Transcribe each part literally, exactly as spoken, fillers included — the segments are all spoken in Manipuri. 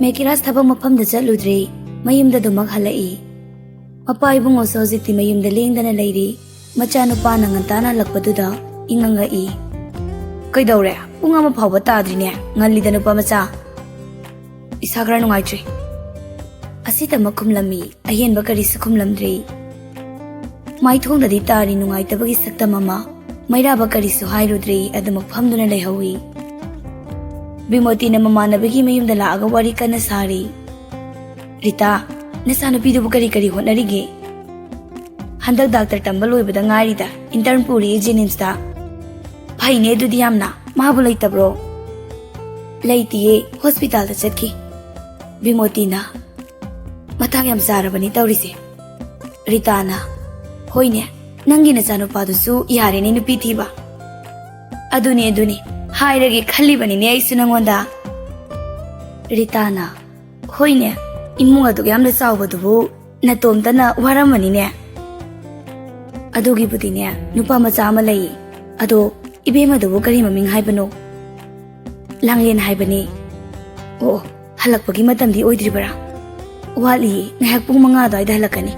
ꯃꯦꯀꯤꯔꯥꯖ ꯊꯕꯛ ꯃꯐꯝꯗ ꯆꯠꯂꯨꯗ꯭ꯔꯦ, ꯃꯌꯨꯝꯗ ꯑꯗꯨꯃꯛ ꯍꯜꯂꯛꯏ꯫ ꯃꯄꯥ ꯏꯕꯨꯡꯉꯣꯁꯨ ꯍꯧꯖꯤꯛꯇꯤ ꯃꯌꯨꯝꯗ ꯂꯦꯡꯗꯅ ꯂꯩꯔꯤ꯫ ꯃꯆꯥꯅꯨꯄꯥꯅ ꯉꯟꯇꯥꯅ ꯍꯜꯂꯛꯄꯗꯨꯗ ꯏꯉꯪꯉꯛꯏ꯫ "ꯀꯩꯗꯧꯔꯦ? ꯄꯨꯡ ꯑꯃ ꯐꯥꯎꯕ ꯇꯥꯗ꯭ꯔꯤꯅꯦ, ꯉꯜꯂꯤꯗ ꯅꯨꯄꯥ ꯃꯆꯥ꯫ ꯏꯁꯥ ꯈꯔ ꯅꯨꯡꯉꯥꯏꯇ꯭ꯔꯤ" ꯑꯁꯤꯇꯃꯛ ꯈꯨꯝꯂꯝꯃꯤ꯫ ꯑꯍꯦꯟꯕ ꯀꯔꯤꯁꯨ ꯈꯨꯝꯂꯝꯗ꯭ꯔꯦ꯫ ꯃꯥꯏꯊꯣꯡꯗꯗꯤ ꯇꯥꯔꯤ ꯅꯨꯡꯉꯥꯏꯇꯕꯒꯤ ꯁꯛꯇꯝ ꯑꯃ꯫ ꯃꯩꯔꯥꯕ ꯀꯔꯤꯁꯨ ꯍꯥꯏꯔꯨꯗ꯭ꯔꯦ, ꯑꯗꯨꯃꯛ ꯐꯝꯗꯨꯅ ꯂꯩꯍꯧꯏ꯫ ꯕꯤꯃꯣꯇꯤꯅ ꯃꯃꯥꯟꯅꯕꯤꯒꯤ ꯃꯌꯨꯝꯗ ꯂꯥꯛꯑꯒ ꯋꯥꯔꯤ ꯀꯟꯅ ꯁꯥꯔꯤ꯫ "ꯔꯤꯇꯥ, ꯅꯆꯥꯅꯨꯄꯤꯗꯨꯕꯨ ꯀꯔꯤ ꯀꯔꯤ ꯍꯣꯠꯅꯔꯤꯒꯦ?" "ꯍꯟꯗꯛ ꯗꯥꯛꯇꯔ ꯇꯝꯕ ꯂꯣꯏꯕꯗ ꯉꯥꯏꯔꯤꯗ, intern ꯄꯨꯔꯤ ꯖꯦꯅꯤꯝꯁꯇ꯫" "ꯐꯩꯅꯦ ꯑꯗꯨꯗꯤ ꯌꯥꯝꯅ꯫ ꯃꯥꯕꯨ ꯂꯩꯇꯕ꯭ꯔꯣ?" "ꯂꯩꯇꯤꯌꯦ, ꯍꯣꯁꯄꯤꯇꯥꯜꯗ ꯆꯠꯈꯤ꯫" ꯕꯤꯃꯣꯇꯤꯅ, "ꯃꯇꯥꯡ ꯌꯥꯝ ꯆꯥꯔꯕꯅꯤ ꯇꯧꯔꯤꯁꯦ꯫" ꯔꯤꯇꯥꯅ, "ꯍꯣꯏꯅꯦ, ꯅꯪꯒꯤ ꯅꯆꯥꯅꯨꯄꯥꯗꯨꯁꯨ ꯌꯥꯔꯦꯅꯦ ꯅꯨꯄꯤ ꯊꯤꯕ꯫" "ꯑꯗꯨꯅꯤ, ꯑꯗꯨꯅꯤ, ꯍꯥꯏꯔꯒꯦ ꯈꯜꯂꯤꯕꯅꯤꯅꯦ ꯑꯩꯁꯨ ꯅꯪꯉꯣꯟꯗ꯫" ꯔꯤꯇꯥꯅ, "ꯍꯣꯏꯅꯦ, ꯏꯃꯨꯡ ꯑꯗꯨꯛ ꯌꯥꯝꯅ ꯆꯥꯎꯕꯗꯨꯕꯨ ꯅꯇꯣꯝꯇꯅ ꯋꯥꯔꯝꯃꯅꯤꯅꯦ꯫" "ꯑꯗꯨꯒꯤꯕꯨꯗꯤꯅꯦ, ꯅꯨꯄꯥ ꯃꯆꯥ ꯑꯃ ꯂꯩꯌꯦ꯫ ꯑꯗꯣ ꯏꯕꯦꯝꯃꯗꯨꯕꯨ ꯀꯔꯤ ꯃꯃꯤꯡ ꯍꯥꯏꯕꯅꯣ?" "ꯂꯥꯡꯂꯦꯟ ꯍꯥꯏꯕꯅꯦ꯫" "ꯑꯣ, ꯑꯣ, ꯍꯜꯂꯛꯄꯒꯤ ꯃꯇꯝꯗꯤ ꯑꯣꯏꯗ꯭ꯔꯤꯕꯔꯥ?" "ꯋꯥꯠꯂꯤꯌꯦ, ꯉꯥꯏꯍꯥꯛ ꯄꯨꯡ ꯃꯉꯥ ꯑꯗꯨꯋꯥꯏꯗ ꯍꯜꯂꯛꯀꯅꯤ꯫"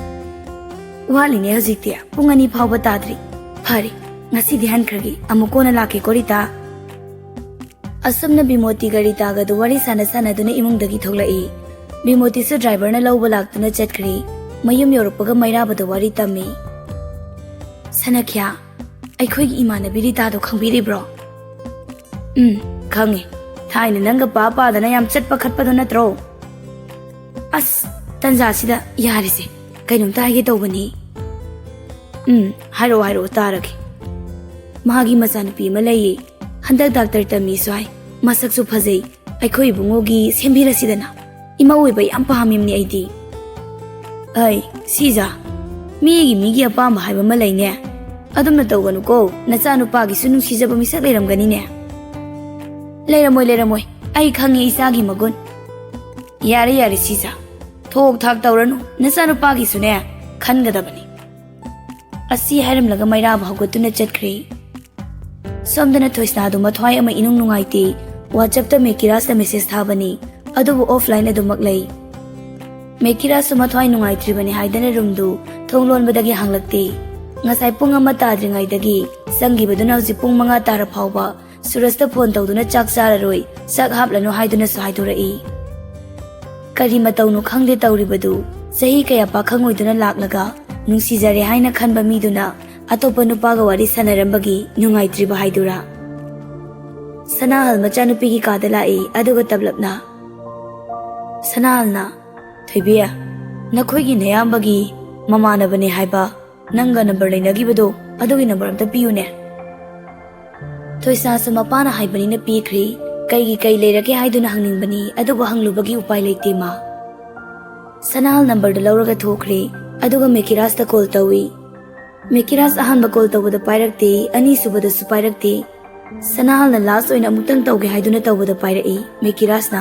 "ꯋꯥꯠꯂꯤꯅꯦ ꯍꯧꯖꯤꯛꯇꯤ, ꯄꯨꯡ ꯑꯅꯤ ꯐꯥꯎꯕ ꯇꯥꯗ꯭ꯔꯤ꯫ ꯐꯔꯦ, ꯉꯁꯤꯗꯤ ꯍꯟꯈ꯭ꯔꯒꯦ, ꯑꯃꯨꯛ ꯀꯣꯟꯅ ꯂꯥꯛꯀꯦꯀꯣ ꯔꯤꯇꯥ꯫" ꯑꯁꯨꯝꯅ ꯕꯤꯃꯣꯇꯤꯒ ꯔꯤꯇꯥꯒꯗꯨ ꯋꯥꯔꯤ ꯁꯥꯟꯅ ꯁꯥꯟꯅꯗꯨꯅ ꯏꯃꯨꯡꯗꯒꯤ ꯊꯣꯛꯂꯛꯏ꯫ ꯕꯤꯃꯣꯇꯤꯁꯨ ꯗ꯭ꯔꯥꯏꯚꯔꯅ ꯂꯧꯕ ꯂꯥꯛꯇꯨꯅ ꯆꯠꯈ꯭ꯔꯦ꯫ ꯃꯌꯨꯝ ꯌꯧꯔꯛꯄꯒ ꯃꯩꯔꯥꯕꯗ ꯋꯥꯔꯤ ꯇꯝꯃꯤ꯫ "ꯁꯅꯈ꯭ꯌꯥ, ꯑꯩꯈꯣꯏꯒꯤ ꯏꯃꯥꯟꯅꯕꯤ ꯔꯤꯇꯥꯗꯣ ꯈꯪꯕꯤꯔꯤꯕ꯭ꯔꯣ?" "ꯎꯝ, ꯈꯪꯉꯦ꯫ ꯊꯥꯏꯅ ꯅꯪꯒ ꯄꯥ ꯄꯥꯗꯅ ꯌꯥꯝ ꯆꯠꯄ ꯈꯠꯄꯗꯣ ꯅꯠꯇ꯭ꯔꯣ?" "ꯑꯁ, ꯇꯟꯖꯥꯁꯤꯗ ꯌꯥꯔꯤꯁꯦ, ꯀꯩꯅꯣꯝꯇ ꯍꯥꯏꯒꯦ ꯇꯧꯕꯅꯤ꯫" "ꯎꯝ, ꯍꯥꯏꯔꯛꯑꯣ, ꯍꯥꯏꯔꯛꯑꯣ, ꯇꯥꯔꯒꯦ꯫" "ꯃꯥꯒꯤ ꯃꯆꯥꯅꯨꯄꯤ ꯑꯃ ꯂꯩꯌꯦ, ꯍꯟꯗꯛ ꯗꯥꯛꯇꯔ ꯇꯝꯃꯤꯁꯨ ꯍꯥꯏ, ꯃꯁꯛꯁꯨ ꯐꯖꯩ꯫ ꯑꯩꯈꯣꯏ ꯏꯕꯨꯡꯉꯣꯒꯤ ꯁꯦꯝꯕꯤꯔꯁꯤꯗꯅ, ꯏꯃꯧ ꯑꯣꯏꯕ ꯌꯥꯝ ꯄꯥꯝꯃꯤꯕꯅꯤ ꯑꯩꯗꯤ꯫" "ꯑꯩ, ꯁꯤꯖꯥ, ꯃꯤꯒꯤ ꯃꯤꯒꯤ ꯑꯄꯥꯝꯕ ꯍꯥꯏꯕ ꯑꯃ ꯂꯩꯅꯦ꯫ ꯑꯗꯨꯝꯅ ꯇꯧꯒꯅꯨꯀꯣ, ꯅꯆꯥꯅꯨꯄꯥꯒꯤꯁꯨ ꯅꯨꯡꯁꯤꯖꯕ ꯃꯤꯁꯛ ꯂꯩꯔꯝꯒꯅꯤꯅꯦ꯫" "ꯂꯩꯔꯝꯃꯣꯏ, ꯂꯩꯔꯝꯃꯣꯏ, ꯑꯩ ꯈꯪꯉꯦ ꯏꯆꯥꯒꯤ ꯃꯒꯨꯟ꯫" "ꯌꯥꯔꯦ, ꯌꯥꯔꯦ ꯁꯤꯖꯥ, ꯊꯣꯛ ꯊꯥꯛ ꯇꯧꯔꯅꯨ, ꯅꯆꯥꯅꯨꯄꯥꯒꯤꯁꯨꯅꯦ ꯈꯟꯒꯗꯕꯅꯤ꯫" ꯑꯁꯤ ꯍꯥꯏꯔꯝꯂꯒ ꯃꯩꯔꯥꯕ ꯍꯧꯒꯠꯇꯨꯅ ꯆꯠꯈ꯭ꯔꯦ꯫ ꯁꯣꯝꯗꯅ ꯊꯣꯏꯁꯅꯥꯗꯨ ꯃꯊ꯭ꯋꯥꯏ ꯑꯃ ꯏꯅꯨꯡ ꯅꯨꯡꯉꯥꯏꯇꯦ꯫ WhatsApp-ꯇ ꯃꯦꯀꯤꯔꯥꯖꯇ message ꯊꯥꯕꯅꯤ꯫ ꯑꯗꯨꯕꯨ ꯑꯣꯐꯂꯥꯏꯟ ꯑꯗꯨꯃꯛ ꯂꯩ꯫ ꯃꯦꯀꯤꯔꯥꯁꯁꯨ ꯃꯊ꯭ꯋꯥꯏ ꯅꯨꯡꯉꯥꯏꯇ꯭ꯔꯤꯕꯅꯤ ꯍꯥꯏꯗꯅ ꯔꯨꯝꯗꯨ ꯊꯣꯡ ꯂꯣꯟꯕꯗꯒꯤ ꯍꯥꯡꯂꯛꯇꯦ꯫ ꯉꯁꯥꯏ ꯄꯨꯡ ꯑꯃ ꯇꯥꯗ꯭ꯔꯤꯉꯩꯗꯒꯤ ꯆꯪꯈꯤꯕꯗꯨꯅ ꯍꯧꯖꯤꯛ ꯄꯨꯡ ꯃꯉꯥ ꯇꯥꯔ ꯐꯥꯎꯕ ꯁꯨꯔꯖꯇ ꯐꯣꯟ ꯇꯧꯗꯨꯅ ꯆꯥꯛ ꯆꯥꯔꯔꯣꯏ, ꯆꯥꯛ ꯍꯥꯞꯂꯅꯨ ꯍꯥꯏꯗꯨꯅꯁꯨ ꯍꯥꯏꯗꯣꯔꯛꯏ꯫ ꯀꯔꯤ ꯃꯇꯧꯅꯣ ꯈꯪꯗꯦ ꯇꯧꯔꯤꯕꯗꯨ꯫ ꯆꯍꯤ ꯀꯌꯥ ꯄꯥꯈꯪ ꯑꯣꯏꯗꯨꯅ ꯂꯥꯛꯂꯒ ꯅꯨꯡꯁꯤꯖꯔꯦ ꯍꯥꯏꯅ ꯈꯟꯕ ꯃꯤꯗꯨꯅ ꯑꯇꯣꯞꯄ ꯅꯨꯄꯥꯒ ꯋꯥꯔꯤ ꯁꯥꯟꯅꯔꯝꯕꯒꯤ ꯅꯨꯡꯉꯥꯏꯇ꯭ꯔꯤꯕ ꯍꯥꯏꯗꯨꯔꯥ? ꯁꯅꯥꯍꯜ ꯃꯆꯥꯅꯨꯄꯤꯒꯤ ꯀꯥꯗ ꯂꯥꯛꯏ, ꯑꯗꯨꯒ ꯇꯞꯂꯞꯅ, ꯁꯅꯥꯍꯜꯅ, "ꯊꯣꯏꯕꯤ, ꯅꯈꯣꯏꯒꯤ ꯅꯌꯥꯝꯕꯒꯤ ꯃꯃꯥꯟꯅꯕꯅꯦ ꯍꯥꯏꯕ ꯅꯪꯒ ꯅꯝꯕꯔ ꯂꯩꯅꯈꯤꯕꯗꯣ, ꯑꯗꯨꯒꯤ ꯅꯝꯕꯔ ꯑꯝꯇ ꯄꯤꯌꯨꯅꯦ꯫ ꯊꯣꯏꯁꯅꯥꯁꯨ ꯃꯄꯥꯅ ꯍꯥꯏꯕꯅꯤꯅ ꯄꯤꯈ꯭ꯔꯦ꯫ ꯀꯩꯒꯤ ꯀꯩ ꯂꯩꯔꯒꯦ ꯍꯥꯏꯗꯨꯅ ꯍꯪꯅꯤꯡꯕꯅꯤ, ꯑꯗꯨꯕꯨ ꯍꯪꯂꯨꯕꯒꯤ ꯎꯄꯥꯏ ꯂꯩꯇꯦ, ꯃꯥ꯫" ꯁꯅꯥꯍꯜ ꯅꯝꯕꯔꯗꯨ ꯂꯧꯔꯒ ꯊꯣꯛꯈ꯭ꯔꯦ꯫ ꯑꯗꯨꯒ ꯃꯦꯀꯤꯔꯥꯁꯇ ꯀꯣꯜ ꯇꯧꯏ꯫ ꯃꯦꯀꯤꯔꯥꯁ ꯑꯍꯥꯟꯕ ꯀꯣꯜ ꯇꯧꯕꯗ ꯄꯥꯏꯔꯛꯇꯦ, ꯑꯅꯤꯁꯨꯕꯗꯁꯨ ꯄꯥꯏꯔꯛꯇꯦ꯫ ꯁꯅꯥꯍꯜꯅ ꯂꯥꯁ ꯑꯣꯏꯅ ꯑꯃꯨꯛꯇꯪ ꯇꯧꯒꯦ ꯍꯥꯏꯗꯨꯅ ꯇꯧꯕꯗ ꯄꯥꯏꯔꯛꯏ꯫ ꯃꯦꯀꯤꯔꯥꯁꯅ,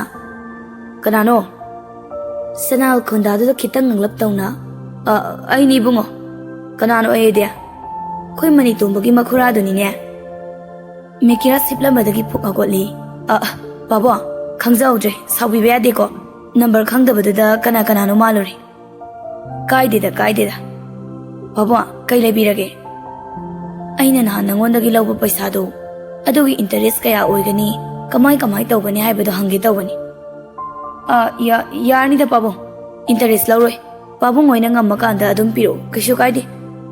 "ꯀꯅꯥꯅꯣ?" ꯁꯅꯥꯍꯜ ꯈꯣꯟꯗꯥꯗꯨꯗ ꯈꯤꯇꯪ ꯉꯪꯂꯞ ꯇꯧꯅ, "ꯑ, ꯑꯩꯅꯤ ꯏꯕꯨꯡꯉꯣ꯫ ꯀꯅꯥꯅꯣ ꯑꯩꯗꯤ? ꯑꯩꯈꯣꯏ ꯃꯅꯤꯇꯣꯝꯕꯒꯤ ꯃꯈꯨꯔꯥꯗꯨꯅꯤꯅꯦ꯫" ꯃꯦꯀꯤꯔꯥꯁ ꯍꯤꯞꯂꯝꯕꯗꯒꯤ ꯐꯨꯛ ꯍꯧꯒꯠꯂꯤ꯫ "ꯑ, ꯄꯥꯕꯨꯡ, ꯈꯪꯖꯍꯧꯗ꯭ꯔꯦ, ꯁꯥꯎꯕꯤꯕ ꯌꯥꯗꯦꯀꯣ꯫ ꯅꯝꯕꯔ ꯈꯪꯗꯕꯗꯨꯗ ꯀꯅꯥ ꯀꯅꯥꯅꯣ ꯃꯥꯜꯂꯨꯔꯦ꯫" "ꯀꯥꯏꯗꯦꯗ, ꯀꯥꯏꯗꯦꯗ꯫ ꯄꯥꯕꯨꯡ, ꯀꯩ ꯂꯩꯕꯤꯔꯒꯦ?" "ꯑꯩꯅ ꯅꯍꯥꯟ ꯅꯉꯣꯟꯗꯒꯤ ꯂꯧꯕ ꯄꯩꯁꯥꯗꯣ, ꯑꯗꯨꯒꯤ ꯏꯟꯇꯔꯦꯁ ꯀꯌꯥ ꯑꯣꯏꯒꯅꯤ, ꯀꯃꯥꯏ ꯀꯃꯥꯏ ꯇꯧꯒꯅꯤ ꯍꯥꯏꯕꯗꯣ ꯍꯪꯒꯦ ꯇꯧꯕꯅꯤ꯫" "ꯑ, ꯌꯥ-, ꯌꯥꯔꯅꯤꯗ ꯄꯥꯕꯨꯡ, ꯏꯟꯇꯔꯦꯁ ꯂꯧꯔꯣꯏ꯫ ꯄꯥꯕꯨꯡ ꯍꯣꯏꯅ ꯉꯝꯃꯀꯥꯟꯗ ꯑꯗꯨꯝ ꯄꯤꯔꯛꯑꯣ, ꯀꯩꯁꯨ ꯀꯥꯏꯗꯦ꯫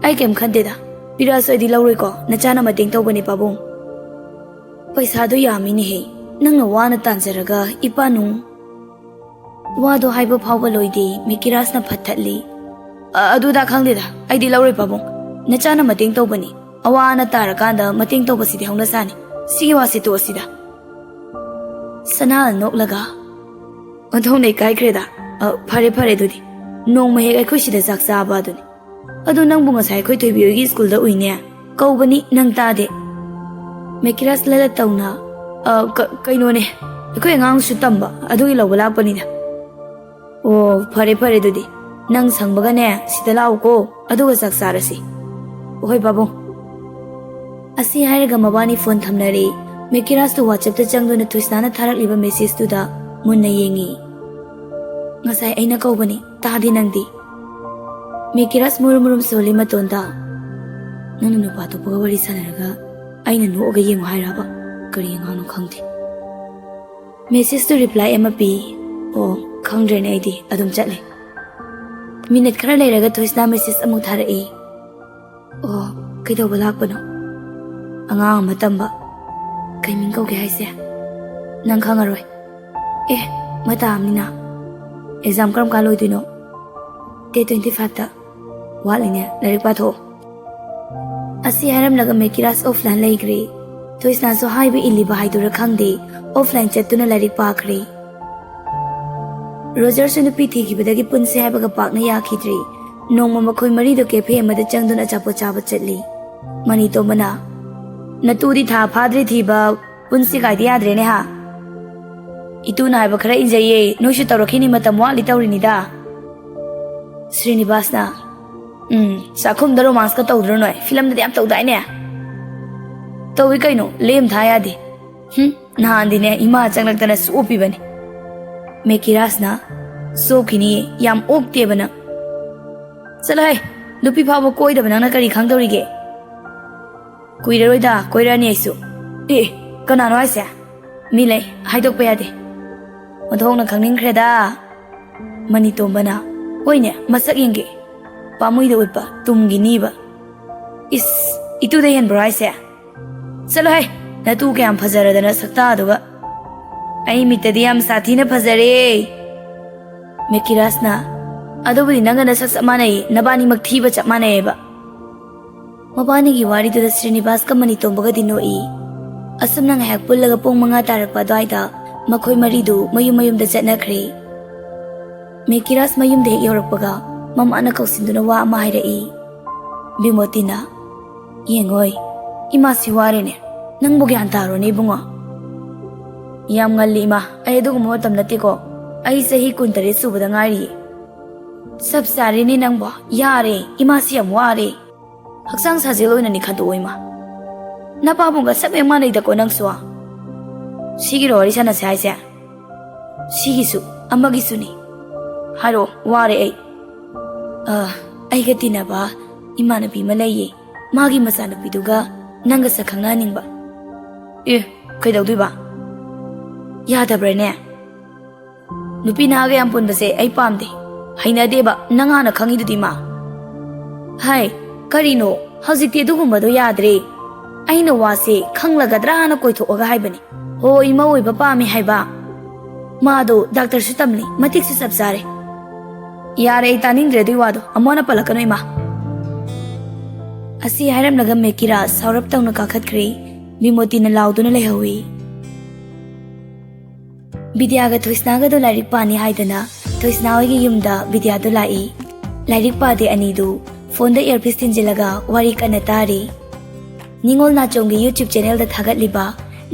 ꯑꯩ ꯀꯩꯝ ꯈꯟꯗꯦꯗ, ꯄꯤꯔꯛꯑꯁꯨ ꯑꯩꯗꯤ ꯂꯧꯔꯣꯏꯀꯣ, ꯅꯆꯥꯅ ꯃꯇꯦꯡ ꯇꯧꯕꯅꯦ ꯄꯥꯕꯨꯡ꯫" "ꯄꯩꯁꯥꯗꯣ ꯌꯥꯝꯃꯤꯅꯦꯍꯦ, ꯅꯪꯅ ꯋꯥꯅ ꯇꯥꯟꯖꯔꯒ ꯏꯄꯥ ꯅꯨꯡ꯫" ꯋꯥꯗꯣ ꯍꯥꯏꯕ ꯐꯥꯎꯕ ꯂꯣꯏꯗꯦ, ꯃꯤꯀꯤꯔꯥꯖꯅ ꯐꯠ ꯊꯠꯂꯤ꯫ "ꯑ-, ꯑꯗꯨꯗ ꯈꯪꯗꯦꯗ, ꯑꯩꯗꯤ ꯂꯧꯔꯣꯏ ꯄꯥꯕꯨꯡ꯫ ꯅꯆꯥꯅ ꯃꯇꯦꯡ ꯇꯧꯕꯅꯤ, ꯑꯋꯥ ꯑꯅꯥ ꯇꯥꯔꯀꯥꯟꯗ ꯃꯇꯦꯡ ꯇꯧꯕꯁꯤꯗꯤ ꯍꯧꯅꯁꯥꯅꯤ꯫ ꯁꯤꯒꯤ ꯋꯥꯁꯤ ꯇꯣꯛꯑꯁꯤꯗ꯫" ꯁꯅꯥꯍꯜ ꯅꯣꯛꯂꯒ, "ꯑꯣꯟꯊꯣꯛꯅ ꯏꯀꯥꯏꯈ꯭ꯔꯦꯗ꯫ ꯑ, ꯐꯔꯦ ꯐꯔꯦ ꯑꯗꯨꯗꯤ, ꯅꯣꯡꯃ ꯍꯦꯛ ꯑꯩꯈꯣꯏ ꯁꯤꯗ ꯆꯥꯛ ꯆꯥꯕ ꯑꯗꯨꯅꯤ꯫ ꯑꯗꯨ ꯅꯪꯕꯨ ꯉꯁꯥꯏ ꯑꯩꯈꯣꯏ ꯊꯣꯏꯕꯤ ꯍꯣꯏꯒꯤ ꯁ꯭ꯀꯨꯜꯗ ꯎꯏꯅꯦ, ꯀꯧꯕꯅꯤ ꯅꯪ ꯇꯥꯗꯦ꯫" ꯃꯦꯀꯤꯔꯥꯖ ꯂꯂꯠ ꯇꯧꯅ, "ꯑ, ꯀ-, ꯀꯩꯅꯣꯅꯦ, ꯑꯩꯈꯣꯏ ꯑꯉꯥꯡꯁꯨ ꯇꯝꯕ, ꯑꯗꯨꯒꯤ ꯂꯧꯕ ꯂꯥꯛꯄꯅꯤꯗ꯫" "ꯑꯣ, ꯐꯔꯦ ꯐꯔꯦ ꯑꯗꯨꯗꯤ, ꯅꯪ ꯁꯪꯕꯒꯅꯦ ꯁꯤꯗ ꯂꯥꯛꯎꯀꯣ, ꯑꯗꯨꯒ ꯆꯥꯛ ꯆꯥꯔꯁꯤ꯫" "ꯍꯣꯏ ꯄꯥꯕꯨꯡ꯫" ꯑꯁꯤ ꯍꯥꯏꯔꯒ ꯃꯕꯥꯅꯤ ꯐꯣꯟ ꯊꯝꯅꯔꯦ꯫ ꯃꯦꯀꯤꯔꯥꯖꯇꯨ WhatsAppꯇ ꯆꯪꯗꯨꯅ ꯊꯣꯏꯁꯅꯥꯅ ꯊꯥꯔꯛꯂꯤꯕ ꯃꯦꯁꯦꯖꯇꯨꯗ ꯃꯨꯟꯅ ꯌꯦꯡꯉꯤ꯫ "ꯉꯁꯥꯏ ꯑꯩꯅ ꯀꯧꯕꯅꯤ, ꯇꯥꯗꯦ ꯅꯪꯗꯤ?" ꯃꯦꯀꯤꯔꯥꯁ ꯃꯨꯔꯨꯝ ꯃꯨꯔꯨꯝ ꯁꯣꯜꯂꯤ ꯃꯇꯣꯟꯗ꯫ "ꯅꯪꯅ ꯅꯨꯄꯥ ꯑꯇꯣꯞꯄꯒ ꯋꯥꯔꯤ ꯁꯥꯟꯅꯔꯒ ꯑꯩꯅ ꯅꯣꯛꯑꯒ ꯌꯦꯡꯉꯨ ꯍꯥꯏꯔꯕ? ꯀꯔꯤ ꯑꯉꯥꯡꯅꯣ ꯈꯪꯗꯦ꯫" ꯃꯦꯁꯦꯖꯇꯨ ꯔꯤꯄ꯭ꯂꯥꯏ ꯑꯃ ꯄꯤ꯫ ꯑꯣ, ꯈꯪꯗ꯭ꯔꯦꯅꯦ, ꯑꯩꯗꯤ ꯑꯗꯨꯝ ꯆꯠꯂꯦ꯫ ꯃꯤꯅꯠ ꯈꯔ ꯂꯩꯔꯒ ꯊꯣꯏꯁꯅꯥ ꯃꯦꯁꯦꯖ ꯑꯃꯨꯛ ꯊꯥꯔꯛꯏ꯫ "ꯑꯣ, ꯀꯩꯗꯧꯕ ꯂꯥꯛꯄꯅꯣ?" "ꯑꯉꯥꯡ ꯑꯃ ꯇꯝꯕ꯫" "ꯀꯩ ꯃꯤꯡ ꯀꯧꯒꯦ ꯍꯥꯏꯁꯦ?" "ꯅꯪ ꯈꯪꯉꯔꯣꯏ꯫" "ꯑꯦ, ꯃꯇꯥ ꯑꯃꯅꯤꯅ꯫ ꯑꯦꯛꯖꯥꯝ ꯀꯔꯝ ꯀꯥꯟ ꯂꯣꯏꯗꯣꯏꯅꯣ?" "ꯗꯦꯠ ꯇ꯭ꯋꯦꯟꯇꯤ ꯐꯥꯏꯚꯇ꯫ ꯋꯥꯠꯂꯤꯅꯦ, ꯂꯥꯏꯔꯤꯛ ꯄꯥꯊꯣꯛꯑꯣ꯫" ꯑꯁꯤ ꯍꯥꯏꯔꯝꯂꯒ ꯃꯦꯀꯤꯔꯥꯁ ꯑꯣꯐꯂꯥꯏꯟ ꯂꯩꯈ꯭ꯔꯦ꯫ ꯊꯣꯏꯁꯅꯥꯁꯨ ꯍꯥꯏꯕ ꯏꯜꯂꯤꯕ ꯍꯥꯏꯗꯨꯔ ꯈꯪꯗꯦ, ꯑꯣꯐꯂꯥꯏꯟ ꯆꯠꯇꯨꯅ ꯂꯥꯏꯔꯤꯛ ꯄꯥꯈ꯭ꯔꯦ꯫ ꯔꯣꯖꯔꯁꯨ ꯅꯨꯄꯤ ꯊꯤꯈꯤꯕꯗꯒꯤ ꯄꯨꯟꯁꯦ ꯍꯥꯏꯕꯒ ꯄꯥꯛꯅ ꯌꯥꯈꯤꯗ꯭ꯔꯦ꯫ ꯅꯣꯡꯃ ꯃꯈꯣꯏ ꯃꯔꯤꯗꯣ ꯀꯦꯐꯦ ꯑꯃꯗ ꯆꯪꯗꯨꯅ ꯑꯆꯥꯄꯣꯠ ꯆꯥꯕ ꯆꯠꯂꯤ꯫ ꯃꯅꯤꯇꯣꯝꯕꯅ, "ꯅꯇꯨꯗꯤ ꯊꯥ ꯐꯥꯗ꯭ꯔꯤ ꯊꯤꯕ, ꯄꯨꯟꯁꯤ ꯀꯥꯏꯗ ꯌꯥꯗ꯭ꯔꯦꯅꯦ ꯍꯥ?" "ꯏꯇꯨꯅ ꯍꯥꯏꯕ ꯈꯔ ꯏꯟꯖꯩꯌꯦ, ꯅꯣꯏꯁꯨ ꯇꯧꯔꯛꯈꯤꯅꯤ, ꯃꯇꯝ ꯋꯥꯠꯂꯤ ꯇꯧꯔꯤꯅꯤꯗ꯫" ꯁ꯭ꯔꯤꯅꯤꯕꯥꯁꯅ, "ꯎꯝ, ꯆꯥꯛꯈꯨꯝꯗ ꯔꯣꯃꯥꯟꯁꯀ ꯇꯧꯗ꯭ꯔꯣ ꯅꯣꯏ? ꯐꯤꯂꯝꯗꯗꯤ ꯌꯥꯝ ꯇꯧꯗꯥꯏꯅꯦ?" "ꯇꯧꯏ ꯀꯩꯅꯣ, ꯂꯦꯝ ꯊꯥ ꯌꯥꯗꯦ꯫" "ꯍꯨꯝ, ꯅꯍꯥꯟꯗꯤꯅꯦ ꯏꯃꯥ ꯆꯪꯂꯛꯇꯅ ꯆꯣꯞꯄꯤꯕꯅꯤ꯫" ꯃꯦꯀꯤꯔꯥꯁꯅ, "ꯆꯣꯞꯈꯤꯅꯤ, ꯌꯥꯝ ꯑꯣꯛꯇꯦꯕ ꯅꯪ꯫" "ꯆꯠꯂꯣꯍꯦ, ꯅꯨꯄꯤ ꯐꯥꯎꯕ ꯀꯣꯏꯗꯕ ꯅꯪꯅ ꯀꯔꯤ ꯈꯪꯗꯧꯔꯤꯒꯦ?" "ꯀꯨꯏꯔꯔꯣꯏꯗ, ꯀꯣꯏꯔꯛꯑꯅꯤ ꯑꯩꯁꯨ꯫" "ꯑꯦ, ꯀꯅꯥꯅꯣ ꯍꯥꯏꯁꯦ?" "ꯃꯤ ꯂꯩ, ꯍꯥꯏꯗꯣꯛꯄ ꯌꯥꯗꯦ꯫" "ꯑꯣꯟꯊꯣꯛꯅ ꯈꯪꯅꯤꯡꯈ꯭ꯔꯦꯗ꯫" ꯃꯅꯤꯇꯣꯝꯕꯅ, "ꯍꯣꯏꯅꯦ, ꯃꯁꯛ ꯌꯦꯡꯒꯦ꯫ ꯄꯥꯝꯃꯨꯏꯗ ꯎꯠꯄ, ꯇꯨꯝꯒꯤꯅꯤꯕ꯫" "ꯏꯁ, ꯏꯇꯨꯗ ꯍꯦꯟꯕ꯭ꯔꯣ ꯍꯥꯏꯁꯦ?" "ꯆꯠꯂꯣꯍꯦ, ꯅꯇꯨ ꯀꯌꯥꯝ ꯐꯖꯔꯗꯅ ꯁꯛꯇꯥꯗꯨꯒ꯫ ꯑꯩ ꯃꯤꯠꯇꯗꯤ ꯌꯥꯝ ꯁꯥꯊꯤꯅ ꯐꯖꯔꯦ꯫" ꯃꯦꯀꯤꯔꯥꯁꯅ, "ꯑꯗꯨꯕꯨꯗꯤ ꯅꯪꯒ ꯅꯁꯛ ꯆꯞ ꯃꯥꯟꯅꯩ, ꯅꯕꯥꯅꯤꯃꯛ ꯊꯤꯕ ꯆꯞ ꯃꯥꯟꯅꯩꯌꯦꯕ꯫" ꯃꯕꯥꯅꯤꯒꯤ ꯋꯥꯔꯤꯗꯨꯗ ꯁ꯭ꯔꯤꯅꯤꯕꯥꯁꯀ ꯃꯅꯤꯇꯣꯝꯕꯒꯗꯤ ꯅꯣꯛꯏ꯫ ꯑꯁꯨꯝꯅ ꯉꯥꯏꯍꯥꯛ ꯄꯨꯜꯂꯒ ꯄꯨꯡ ꯃꯉꯥ ꯇꯥꯔꯛꯄ ꯑꯗꯨꯋꯥꯏꯗ ꯃꯈꯣꯏ ꯃꯔꯤꯗꯨ ꯃꯌꯨꯝ ꯃꯌꯨꯝꯗ ꯆꯠꯅꯈ꯭ꯔꯦ꯫ ꯃꯦꯀꯤꯔꯥꯁ ꯃꯌꯨꯝꯗ ꯍꯦꯛ ꯌꯧꯔꯛꯄꯒ ꯃꯃꯥꯅ ꯀꯧꯁꯤꯟꯗꯨꯅ ꯋꯥ ꯑꯃ ꯍꯥꯏꯔꯛꯏ꯫ ꯕꯤꯃꯣꯇꯤꯅ, "ꯌꯦꯡꯉꯣꯏ, ꯏꯃꯥꯁꯤ ꯋꯥꯔꯦꯅꯦ꯫ ꯅꯪꯕꯨ ꯒ꯭ꯌꯥꯟ ꯇꯥꯔꯣꯅꯦ ꯏꯕꯨꯡꯉꯣ꯫" "ꯌꯥꯝ ꯉꯜꯂꯤ ꯏꯃꯥ, ꯑꯩ ꯑꯗꯨꯒꯨꯝꯕ ꯃꯇꯝ ꯅꯠꯇꯦꯀꯣ꯫ ꯑꯩ ꯆꯍꯤ ꯀꯨꯟꯇꯔꯦꯠ ꯁꯨꯕꯗ ꯉꯥꯏꯔꯤꯌꯦ꯫" "ꯆꯞ ꯆꯥꯔꯦꯅꯦ ꯅꯪꯕꯣ, ꯌꯥꯔꯦ, ꯏꯃꯥꯁꯤ ꯌꯥꯝ ꯋꯥꯔꯦ꯫ ꯍꯛꯆꯥꯡ ꯁꯥꯖꯦꯜ ꯑꯣꯏꯅꯅꯤ ꯈꯟꯗꯣꯛꯑꯣ ꯏꯃꯥ꯫ ꯅꯄꯥꯕꯨꯡꯒ ꯆꯞ ꯍꯦꯛ ꯃꯥꯟꯅꯩꯗꯀꯣ ꯅꯪꯁꯨ꯫" "ꯁꯤꯒꯤꯔꯣ ꯋꯥꯔꯤ ꯁꯥꯟꯅꯁꯦ ꯍꯥꯏꯁꯦ?" ꯁꯤꯒꯤꯁꯨ ꯑꯃꯒꯤꯁꯨꯅꯤ꯫ ꯍꯥꯏꯔꯛꯑꯣ, ꯋꯥꯔꯦ ꯑꯩ꯫ ꯑ, ꯑꯩꯒ ꯇꯤꯟꯅꯕ ꯏꯃꯥꯟꯅꯕꯤ ꯑꯃ ꯂꯩꯌꯦ꯫ ꯃꯥꯒꯤ ꯃꯆꯥꯅꯨꯄꯤꯗꯨꯒ ꯅꯪꯒ ꯁꯛ ꯈꯪꯅꯍꯟꯅꯤꯡꯕ꯫ ꯑꯦ, ꯀꯩꯗꯧꯗꯣꯏꯕ? ꯌꯥꯗꯕ꯭ꯔꯥꯅꯦ? ꯅꯨꯄꯤ ꯅꯍꯥꯒ ꯌꯥꯝ ꯄꯨꯟꯕꯁꯦ ꯑꯩ ꯄꯥꯝꯗꯦ꯫ ꯍꯩꯅꯗꯦꯕ, ꯅꯪ ꯍꯥꯟꯅ ꯈꯪꯉꯤꯗꯨꯗꯤ ꯃꯥ꯫ ꯍꯥꯏ, ꯀꯔꯤꯅꯣ? ꯍꯧꯖꯤꯛꯇꯤ ꯑꯗꯨꯒꯨꯝꯕꯗꯣ ꯌꯥꯗ꯭ꯔꯦ꯫ ꯑꯩꯅ ꯋꯥꯁꯦ ꯈꯪꯂꯒꯗ꯭ꯔꯥꯅ ꯀꯣꯏꯊꯣꯛꯑꯒ ꯍꯥꯏꯕꯅꯦ꯫ ꯍꯣꯏ, ꯃꯧ ꯑꯣꯏꯕ ꯄꯥꯝꯃꯤ ꯍꯥꯏꯕ꯫ ꯃꯥꯗꯣ ꯗꯥꯛꯇꯔꯁꯨ ꯇꯝꯂꯤ, ꯃꯇꯤꯛꯁꯨ ꯆꯞ ꯆꯥꯔꯦ꯫ ꯌꯥꯔꯦ, ꯑꯩ ꯇꯥꯅꯤꯡꯗ꯭ꯔꯦ ꯑꯗꯨꯏ ꯋꯥꯗꯣ꯫ ꯑꯃꯨꯛ ꯍꯟꯅ ꯄꯜꯂꯛꯀꯅꯨ, ꯏꯃꯥ꯫ ꯑꯁꯤ ꯍꯥꯏꯔꯝꯂꯒ ꯃꯦꯀꯤꯔꯥ ꯁꯥꯎꯔꯞ ꯇꯧꯅ ꯀꯥꯈꯠꯈ꯭ꯔꯦ꯫ ꯕꯤꯃꯣꯇꯤꯅ ꯂꯥꯎꯗꯨꯅ ꯂꯩꯍꯧꯏ꯫ ꯕꯤꯗ꯭ꯌꯥꯒ ꯊꯣꯏꯁꯅꯥꯒꯗꯣ ꯂꯥꯏꯔꯤꯛ ꯄꯥꯅꯤ ꯍꯥꯏꯗꯅ ꯊꯣꯏꯁꯅꯥ ꯍꯣꯏꯒꯤ ꯌꯨꯝꯗ ꯕꯤꯗ꯭ꯌꯥꯗꯣ ꯂꯥꯛꯏ꯫ ꯂꯥꯏꯔꯤꯛ ꯄꯥꯗꯦ ꯑꯅꯤꯗꯨ ꯐꯣꯟꯗ ꯏꯌꯔꯄꯤꯁ ꯊꯤꯟꯖꯤꯜꯂꯒ ꯋꯥꯔꯤ ꯀꯟꯅ ꯇꯥꯔꯤ꯫ ꯅꯤꯉꯣꯜ ꯅꯥꯆꯣꯝꯒꯤ YouTube ꯆꯦꯅꯦꯜꯗ ꯊꯥꯒꯠꯂꯤꯕ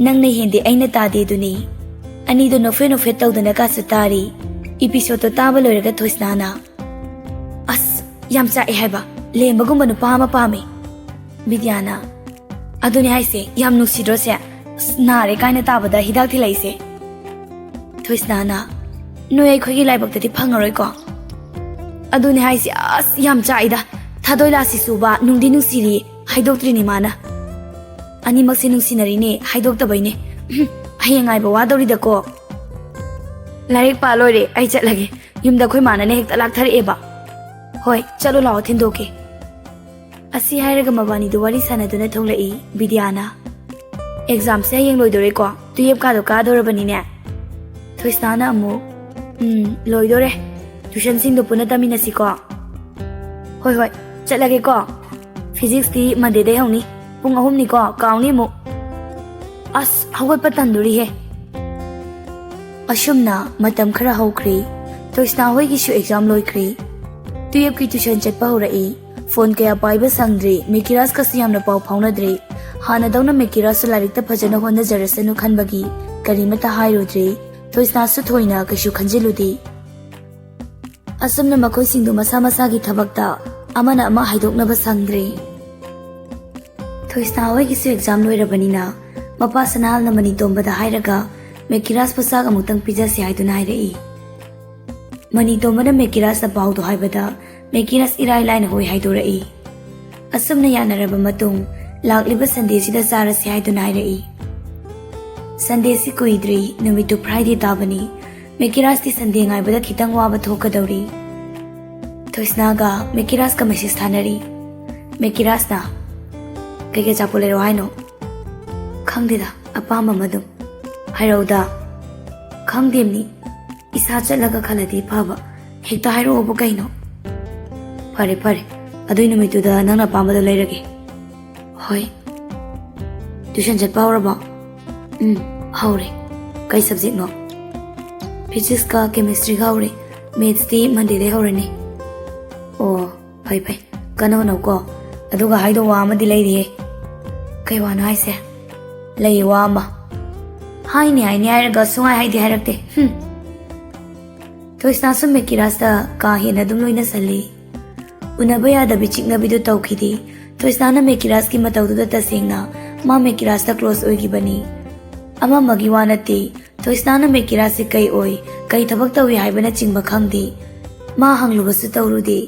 "ꯅꯪꯅ ꯍꯦꯟꯗꯦ ꯑꯩꯅ ꯇꯥꯗꯦ"ꯗꯨꯅꯤ꯫ ꯑꯅꯤꯗꯣ ꯅꯣꯛꯐꯦꯠ ꯅꯣꯛꯐꯦꯠ ꯇꯧꯗꯅ ꯀꯥꯁꯨ ꯇꯥꯔꯤ꯫ ꯏꯄꯤꯁꯣꯗꯇꯣ ꯇꯥꯕ ꯂꯣꯏꯔꯒ ꯊꯣꯏꯁꯅꯥꯅ, "ꯑꯁ, ꯌꯥꯝ ꯆꯥꯛꯑꯦ ꯍꯥꯏꯕ, ꯂꯦꯝꯕꯒꯨꯝꯕ ꯅꯨꯄꯥ ꯑꯃ ꯄꯥꯝꯃꯦ"꯫ ꯕꯤꯗ꯭ꯌꯥꯅ, "ꯑꯗꯨꯅꯦ ꯍꯥꯏꯁꯦ, ꯌꯥꯝ ꯅꯨꯡꯁꯤꯗ꯭ꯔꯣ ꯁꯦ? ꯑꯁ, ꯅꯥꯔꯦ ꯀꯥꯏꯅ ꯇꯥꯕꯗ ꯍꯤꯗꯥꯛ ꯊꯤꯜꯂꯛꯏꯁꯦ"꯫ ꯊꯣꯏꯁꯅꯥꯅ, "ꯅꯣꯏ ꯑꯩꯈꯣꯏꯒꯤ ꯂꯥꯏꯕꯛꯇꯗꯤ ꯐꯪꯉꯔꯣꯏꯀꯣ"꯫ "ꯑꯗꯨꯅꯦ ꯍꯥꯏꯁꯦ, ꯑꯁ, ꯌꯥꯝ ꯆꯥꯛꯏꯗ꯫ ꯊꯥꯗꯣꯏ ꯂꯥꯁꯤ ꯆꯨꯕ ꯅꯨꯡꯗꯤ ꯅꯨꯡꯁꯤꯔꯤ, ꯍꯥꯏꯗꯣꯛꯇ꯭ꯔꯤꯅꯤ ꯃꯥꯅ꯫ ꯑꯅꯤꯃꯛꯁꯦ ꯅꯨꯡꯁꯤꯅꯔꯤꯅꯦ, ꯍꯥꯏꯗꯣꯛꯇꯕꯩꯅꯦ꯫ ꯎꯝ, ꯍꯌꯦꯡ ꯉꯥꯏꯕ ꯋꯥꯗꯧꯔꯤꯗꯀꯣ"꯫ "ꯂꯥꯏꯔꯤꯛ ꯄꯥ ꯂꯣꯏꯔꯦ, ꯑꯩ ꯆꯠꯂꯒꯦ꯫ ꯌꯨꯝꯗ ꯑꯩꯈꯣꯏ ꯃꯥꯅꯅꯦ ꯍꯦꯛꯇ ꯂꯥꯛꯊꯔꯛꯑꯦꯕ"꯫ "ꯍꯣꯏ, ꯆꯠꯂꯣ ꯂꯥꯛꯑꯣ, ꯊꯤꯟꯗꯣꯛꯀꯦ"꯫ ꯑꯁꯤ ꯍꯥꯏꯔꯒ ꯃꯕꯥꯅꯤꯗꯨ ꯋꯥꯔꯤ ꯁꯥꯟꯅꯗꯨꯅ ꯊꯣꯛꯂꯛꯏ ꯕꯤꯗ꯭ꯌꯥꯅ꯫ "ꯑꯦꯛꯖꯥꯝꯁꯦ ꯍꯌꯦꯡ ꯂꯣꯏꯗꯣꯔꯦꯀꯣ? ꯇꯨꯌꯦꯞ ꯀꯥꯗꯣ ꯀꯥꯗꯣꯔꯕꯅꯤꯅꯦ"꯫ ꯊꯣꯏꯁꯅꯥꯅ ꯑꯃꯨꯛ, "ꯎꯝ, ꯂꯣꯏꯗꯣꯔꯦ꯫ ꯇ꯭ꯌꯨꯁꯟꯁꯤꯡꯗꯣ ꯄꯨꯟꯅ ꯇꯝꯃꯤꯟꯅꯁꯤꯀꯣ"꯫ "ꯍꯣꯏ, ꯍꯣꯏ, ꯆꯠꯂꯒꯦꯀꯣ꯫ ꯐꯤꯖꯤꯛꯁꯇꯤ ꯃꯟꯗꯦꯗꯩ ꯍꯧꯅꯤ꯫ ꯄꯨꯡ ꯑꯍꯨꯝꯅꯤꯀꯣ, ꯀꯥꯎꯅꯤ ꯑꯃꯨꯛ꯫ ꯑꯁ, ꯍꯧꯒꯠꯄ ꯇꯟꯗꯣꯔꯤꯍꯦ"꯫ ꯑꯁꯨꯝꯅ ꯃꯇꯝ ꯈꯔ ꯍꯧꯈ꯭ꯔꯦ꯫ ꯊꯣꯏꯁꯅꯥ ꯍꯣꯏꯒꯤꯁꯨ ꯑꯦꯛꯖꯥꯝ ꯂꯣꯏꯈ꯭ꯔꯦ꯫ ꯇꯨꯌꯦꯞꯀꯤ ꯇ꯭ꯌꯨꯁꯟ ꯆꯠꯄ ꯍꯧꯔꯛꯏ꯫ ꯐꯣꯟ ꯀꯌꯥ ꯄꯥꯏꯕ ꯁꯪꯗ꯭ꯔꯦ꯫ ꯃꯦꯀꯤꯔꯥꯖꯀꯁꯨ ꯌꯥꯝꯅ ꯄꯥꯎ ꯐꯥꯎꯅꯗ꯭ꯔꯦ꯫ ꯍꯥꯟꯅꯗꯧꯅ ꯃꯦꯀꯤꯔꯥꯖꯁꯨ ꯂꯥꯏꯔꯤꯛꯇ ꯐꯖꯅ ꯍꯣꯠꯅꯖꯔꯁꯅꯨ ꯈꯟꯕꯒꯤ ꯀꯔꯤꯃꯠꯇ ꯍꯥꯏꯔꯨꯗ꯭ꯔꯦ꯫ ꯊꯣꯏꯁꯅꯥꯁꯨ ꯊꯣꯏꯅ ꯀꯩꯁꯨ ꯈꯟꯖꯤꯜꯂꯨꯗꯦ꯫ ꯑꯁꯨꯝꯅ ꯃꯈꯣꯏꯁꯤꯡꯗꯨ ꯃꯁꯥ ꯃꯁꯥꯒꯤ ꯊꯕꯛꯇ ꯑꯃꯅ ꯑꯃ ꯍꯥꯏꯗꯣꯛꯅꯕ ꯁꯪꯗ꯭ꯔꯦ꯫ ꯊꯣꯏꯁꯅꯥ ꯍꯣꯏꯒꯤꯁꯨ ꯑꯦꯛꯖꯥꯝ ꯂꯣꯏꯔꯕꯅꯤꯅ ꯃꯄꯥ ꯁꯅꯥꯍꯜꯅ ꯃꯅꯤꯇꯣꯝꯕꯗ ꯍꯥꯏꯔꯒ ꯃꯦꯀꯤꯔꯥꯁꯄꯨ ꯆꯥꯛ ꯑꯃꯨꯛꯇꯪ ꯄꯤꯖꯁꯤ ꯍꯥꯏꯗꯨꯅ ꯍꯥꯏꯔꯛꯏ꯫ ꯃꯅꯤꯇꯣꯝꯕꯅ ꯃꯦꯀꯤꯔꯥꯁꯇ ꯄꯥꯎꯗꯣ ꯍꯥꯏꯕꯗ ꯃꯦꯀꯤꯔꯥꯁ ꯏꯔꯥꯏ ꯂꯥꯏꯅ ꯍꯣꯏ ꯍꯥꯏꯗꯣꯔꯛꯏ꯫ ꯑꯁꯨꯝꯅ ꯌꯥꯅꯔꯕ ꯃꯇꯨꯡ ꯂꯥꯛꯂꯤꯕ ꯁꯟꯗꯦꯁꯤꯗ ꯆꯥꯔꯁꯤ ꯍꯥꯏꯗꯨꯅ ꯍꯥꯏꯔꯛꯏ꯫ ꯁꯟꯗꯦꯁꯤ ꯀꯨꯏꯗ꯭ꯔꯤ, ꯅꯨꯃꯤꯠꯇꯨ ꯐ꯭ꯔꯥꯏꯗꯦ ꯇꯥꯕꯅꯤ꯫ ꯃꯦꯀꯤꯔꯥꯁꯇꯤ ꯁꯟꯗꯦ ꯉꯥꯏꯕꯗ ꯈꯤꯇꯪ ꯋꯥꯕ ꯊꯣꯛꯀꯗꯧꯔꯤ꯫ ꯊꯣꯏꯁꯅꯥꯒ ꯃꯦꯀꯤꯔꯥꯁꯀ ꯃꯦꯁꯦꯖ ꯊꯥꯅꯔꯤ꯫ ꯃꯦꯀꯤꯔꯥꯁꯅ, "ꯀꯩꯀꯩ ꯑꯆꯥꯄꯣꯠ ꯂꯩꯔꯛꯑꯣ ꯍꯥꯏꯅꯣ?" "ꯈꯪꯗꯦꯗ, ꯑꯄꯥꯝꯕ ꯑꯃ ꯑꯗꯨꯝ ꯍꯥꯏꯔꯛꯎꯗ꯫" "ꯈꯪꯗꯦꯝꯅꯤ, ꯏꯁꯥ ꯆꯠꯂꯒ ꯈꯜꯂꯗꯤ ꯐꯕ, ꯍꯦꯛꯇ ꯍꯥꯏꯔꯛꯑꯣꯕ ꯀꯩꯅꯣ?" "ꯐꯔꯦ ꯐꯔꯦ, ꯑꯗꯨꯏ ꯅꯨꯃꯤꯠꯇꯨꯗ ꯅꯪꯅ ꯑꯄꯥꯝꯕꯗꯣ ꯂꯩꯔꯒꯦ꯫" "ꯍꯣꯏ꯫" "ꯇ꯭ꯌꯨꯁꯟ ꯆꯠꯄ ꯍꯧꯔꯕꯣ?" "ꯎꯝ, ꯍꯧꯔꯦ꯫" "ꯀꯩ ꯁꯕꯖꯦꯛꯅꯣ?" "ꯐꯤꯖꯤꯛꯁꯀ ꯀꯦꯃꯤꯁꯇ꯭ꯔꯤꯒ ꯍꯧꯔꯦ꯫ ꯃꯦꯠꯁꯇꯤ ꯃꯟꯗꯦꯗꯩ ꯍꯧꯔꯅꯤ꯫" "ꯑꯣ, ꯐꯩ ꯐꯩ, ꯀꯟꯅ ꯍꯣꯠꯅꯧꯀꯣ꯫ ꯑꯗꯨꯒ ꯍꯥꯏꯗꯧ ꯋꯥ ꯑꯃꯗꯤ ꯂꯩꯔꯤꯌꯦ꯫" "ꯀꯩ ꯋꯥꯅꯣ ꯍꯥꯏꯁꯦ?" "ꯂꯩꯌꯦ ꯋꯥ ꯑꯃ꯫" "ꯍꯥꯏꯅꯤ ꯍꯥꯏꯅꯤ ꯍꯥꯏꯔꯒ ꯁꯨꯡꯍꯥꯏ ꯍꯥꯏꯗꯤ ꯍꯥꯏꯔꯛꯇꯦ꯫ ꯍꯨꯝ꯫" ꯊꯣꯏꯁꯅꯥꯁꯨ ꯃꯦꯀꯤꯔꯥꯁꯇ ꯀꯥ ꯍꯦꯟꯅ ꯑꯗꯨꯝ ꯂꯣꯏꯅꯁꯜꯂꯤ꯫ ꯎꯅꯕ ꯌꯥꯗꯕꯤ ꯆꯤꯛꯅꯕꯤꯗꯨ ꯇꯧꯈꯤꯗꯦ꯫ ꯊꯣꯏꯁꯅꯥꯅ ꯃꯦꯀꯤꯔꯥꯁꯀꯤ ꯃꯇꯧꯗꯨꯗ ꯇꯁꯦꯡꯅ ꯃꯥ ꯃꯦꯀꯤꯔꯥꯁꯇ ꯀ꯭ꯂꯣꯁ ꯑꯣꯏꯈꯤꯕꯅꯤ꯫ ꯑꯃ ꯑꯃꯒꯤ ꯋꯥ ꯅꯠꯇꯦ, ꯊꯣꯏꯁꯅꯥꯅ ꯃꯦꯀꯤꯔꯥꯁꯁꯤ ꯀꯩ ꯑꯣꯏ, ꯀꯩ ꯊꯕꯛ ꯇꯧꯏ ꯍꯥꯏꯕꯅꯆꯤꯡꯕ ꯈꯪꯗꯦ꯫ ꯃꯥ ꯍꯪꯂꯨꯕꯁꯨ ꯇꯧꯔꯨꯗꯦ꯫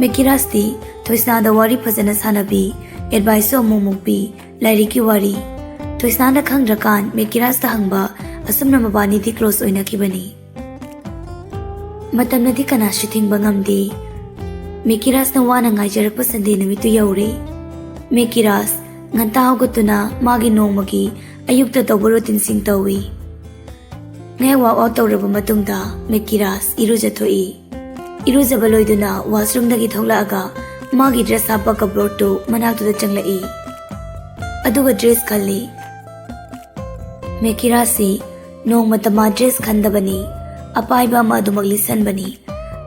ꯃꯦꯀꯤꯔꯥꯁꯇꯤ ꯊꯣꯏꯁꯅꯥꯗ ꯋꯥꯔꯤ ꯐꯖꯅ ꯁꯥꯟꯅꯕꯤ, ꯑꯦꯗꯚꯥꯏꯁꯁꯨ ꯑꯃꯨꯛ ꯑꯃꯨꯛ ꯄꯤ, ꯂꯥꯏꯔꯤꯛꯀꯤ ꯋꯥꯔꯤ꯫ ꯊꯣꯏꯁꯅꯥꯅ ꯈꯪꯗ꯭ꯔꯀꯥꯟ ꯃꯦꯀꯤꯔꯥꯁꯇ ꯍꯪꯕ, ꯑꯁꯨꯝꯅ ꯃꯕꯥꯅꯤꯗꯤ ꯀ꯭ꯂꯣꯁ ꯑꯣꯏꯅꯈꯤꯕꯅꯤ꯫ ꯃꯇꯝꯅꯗꯤ ꯀꯅꯥꯁꯨ ꯊꯤꯡꯕ ꯉꯝꯗꯦ꯫ ꯃꯦꯀꯤꯔꯥꯁꯅ ꯋꯥꯅ ꯉꯥꯏꯖꯔꯛꯄ ꯁꯟꯗꯦ ꯅꯨꯃꯤꯠꯇꯨ ꯌꯧꯔꯦ꯫ ꯃꯦꯀꯤꯔꯥꯁ ꯉꯟꯇꯥ ꯍꯧꯒꯠꯇꯨꯅ ꯃꯥꯒꯤ ꯅꯣꯡꯃꯒꯤ ꯑꯌꯨꯛꯇ ꯇꯧꯕ ꯔꯨꯇꯤꯟꯁꯤꯡ ꯇꯧꯏ꯫ ꯉꯥꯏꯍꯥꯛ ꯋꯥꯛ ꯑꯥꯎꯠ ꯇꯧꯔꯕ ꯃꯇꯨꯡꯗ ꯃꯦꯀꯤꯔꯥꯁ ꯏꯔꯨꯖꯊꯣꯛꯏ꯫ ꯏꯔꯨꯖꯕ ꯂꯣꯏꯗꯨꯅ ꯋꯥꯁꯔꯨꯝꯗꯒꯤ ꯊꯣꯛꯂꯛꯑꯒ ꯃꯥꯒꯤ ꯗ꯭ꯔꯦꯁ ꯍꯥꯞꯄ ꯀꯕꯣꯔꯗꯇꯨ ꯃꯅꯥꯛꯇꯨꯗ ꯆꯪꯂꯛꯏ꯫ ꯑꯗꯨꯒ ꯗ꯭ꯔꯦꯁ ꯈꯜꯂꯤ꯫ ꯃꯦꯀꯤꯔꯥꯁꯁꯤ ꯅꯣꯡꯃꯇ ꯃꯥ ꯗ꯭ꯔꯦꯁ ꯈꯟꯗꯕꯅꯤ, ꯑꯄꯥꯏꯕ ꯑꯃ ꯑꯗꯨꯃꯛ ꯂꯤꯠꯁꯟꯕꯅꯤ꯫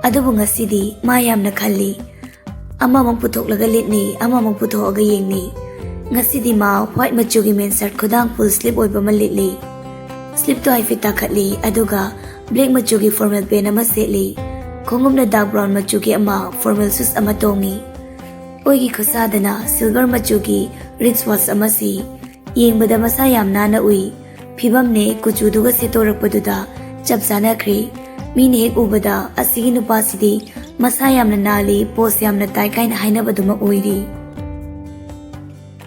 ꯑꯗꯨꯕꯨ ꯉꯁꯤꯗꯤ ꯃꯥ ꯌꯥꯝꯅ ꯈꯜꯂꯤ꯫ ꯑꯃꯃꯨꯛ ꯄꯨꯊꯣꯛꯂꯒ ꯂꯤꯠꯅꯤ, ꯑꯃꯃꯨꯛ ꯄꯨꯊꯣꯛꯑꯒ ꯌꯦꯡꯅꯤ꯫ ꯉꯁꯤꯗꯤ ꯃꯥ ꯋꯥꯏꯠ ꯃꯆꯨꯒꯤ ꯃꯦꯟ ꯁꯔꯠ ꯈꯨꯗꯥꯡ ꯐꯨꯜ ꯁ꯭ꯂꯤꯞ ꯑꯣꯏꯕ ꯑꯃ ꯂꯤꯠꯂꯤ꯫ ꯁ꯭ꯂꯤꯞꯇꯣ ꯍꯥꯏꯐꯦꯠ ꯇꯥꯈꯠꯂꯤ, ꯑꯗꯨꯒ ꯕ꯭ꯂꯦꯛ ꯃꯆꯨꯒꯤ ꯐꯣꯔꯃꯦꯜ ꯄꯦꯟ ꯑꯃ ꯁꯦꯠꯂꯤ꯫ ꯈꯣꯡꯎꯞꯅ ꯗꯥꯔꯛ ꯕ꯭ꯔꯥꯎꯟ ꯃꯆꯨꯒꯤ ꯑꯃ, ꯐꯣꯔꯃꯦꯜ ꯁꯨꯁ ꯑꯃ ꯇꯣꯡꯉꯤ꯫ ꯑꯣꯏꯒꯤ ꯈꯨꯠꯁꯥꯗꯅ ꯁꯤꯜꯚꯔ ꯃꯆꯨꯒꯤ ꯔꯤꯁ ꯋꯥꯆ ꯑꯃ ꯁꯤ꯫ ꯌꯦꯡꯕꯗ ꯃꯁꯥ ꯌꯥꯝ ꯅꯥꯟꯅ ꯎꯏ꯫ ꯐꯤꯕꯝꯅꯦ ꯀꯨꯆꯨꯗꯨꯒ ꯁꯦꯠꯇꯣꯔꯛꯄꯗꯨꯗ ꯆꯞ ꯆꯥꯅꯈ꯭ꯔꯦ꯫ ꯃꯤꯅ ꯍꯦꯛ ꯎꯕꯗ "ꯑꯁꯤꯒꯤ ꯅꯨꯄꯥꯁꯤꯗꯤ ꯃꯁꯥ ꯌꯥꯝꯅ ꯅꯥꯜꯂꯤ, ꯄꯣꯁ ꯌꯥꯝꯅ ꯇꯥꯏ" ꯀꯥꯏꯅ ꯍꯥꯏꯅꯕꯗꯨꯃꯛ ꯑꯣꯏꯔꯤ꯫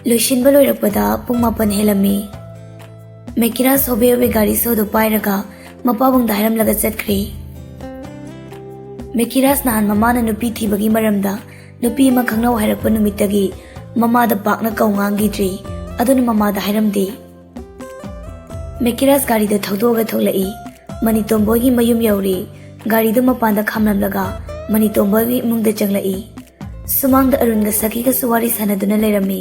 ꯂꯣꯏꯁꯤꯟꯕ ꯂꯣꯏꯔꯛꯄꯗ ꯄꯨꯡ ꯃꯥꯄꯟ ꯍꯦꯜꯂꯝꯃꯤ꯫ ꯃꯦꯀꯤꯔꯥꯁ ꯍꯣꯕꯦ ꯍꯣꯕꯦ ꯒꯥꯔꯤ ꯁꯣꯗꯨ ꯄꯥꯏꯔꯒ ꯃꯄꯥꯕꯨꯡꯗ ꯍꯥꯏꯔꯝꯂꯒ ꯆꯠꯈ꯭ꯔꯦ꯫ ꯃꯦꯀꯤꯔꯥꯁ ꯅꯍꯥꯟ ꯃꯃꯥꯅ ꯅꯨꯄꯤ ꯊꯤꯕꯒꯤ ꯃꯔꯝꯗ ꯅꯨꯄꯤ ꯑꯃ ꯈꯪꯅꯧ ꯍꯥꯏꯔꯛꯄ ꯅꯨꯃꯤꯠꯇꯒꯤ ꯃꯃꯥꯗ ꯄꯥꯛꯅ ꯀꯧ ꯉꯥꯡꯈꯤꯗ꯭ꯔꯤ꯫ ꯑꯗꯨꯅ ꯃꯃꯥꯗ ꯍꯥꯏꯔꯝꯗꯦ꯫ ꯃꯦꯀꯤꯔꯥꯁ ꯒꯥꯔꯤꯗ ꯊꯧꯗꯣꯛꯑꯒ ꯊꯣꯛꯂꯛꯏ꯫ ꯃꯅꯤꯇꯣꯝꯕꯣꯏꯒꯤ ꯃꯌꯨꯝ ꯌꯧꯔꯦ꯫ ꯒꯥꯔꯤꯗꯨ ꯃꯄꯥꯟꯗ ꯈꯥꯝꯂꯝꯂꯒ ꯃꯅꯤꯇꯣꯝꯕꯣꯏꯒꯤ ꯏꯃꯨꯡꯗ ꯆꯪꯂꯛꯏ꯫ ꯁꯨꯃꯥꯡꯗ ꯑꯔꯨꯟꯒ ꯁꯈꯤꯒꯁꯨ ꯋꯥꯔꯤ ꯁꯥꯟꯅꯗꯨꯅ ꯂꯩꯔꯝꯃꯤ꯫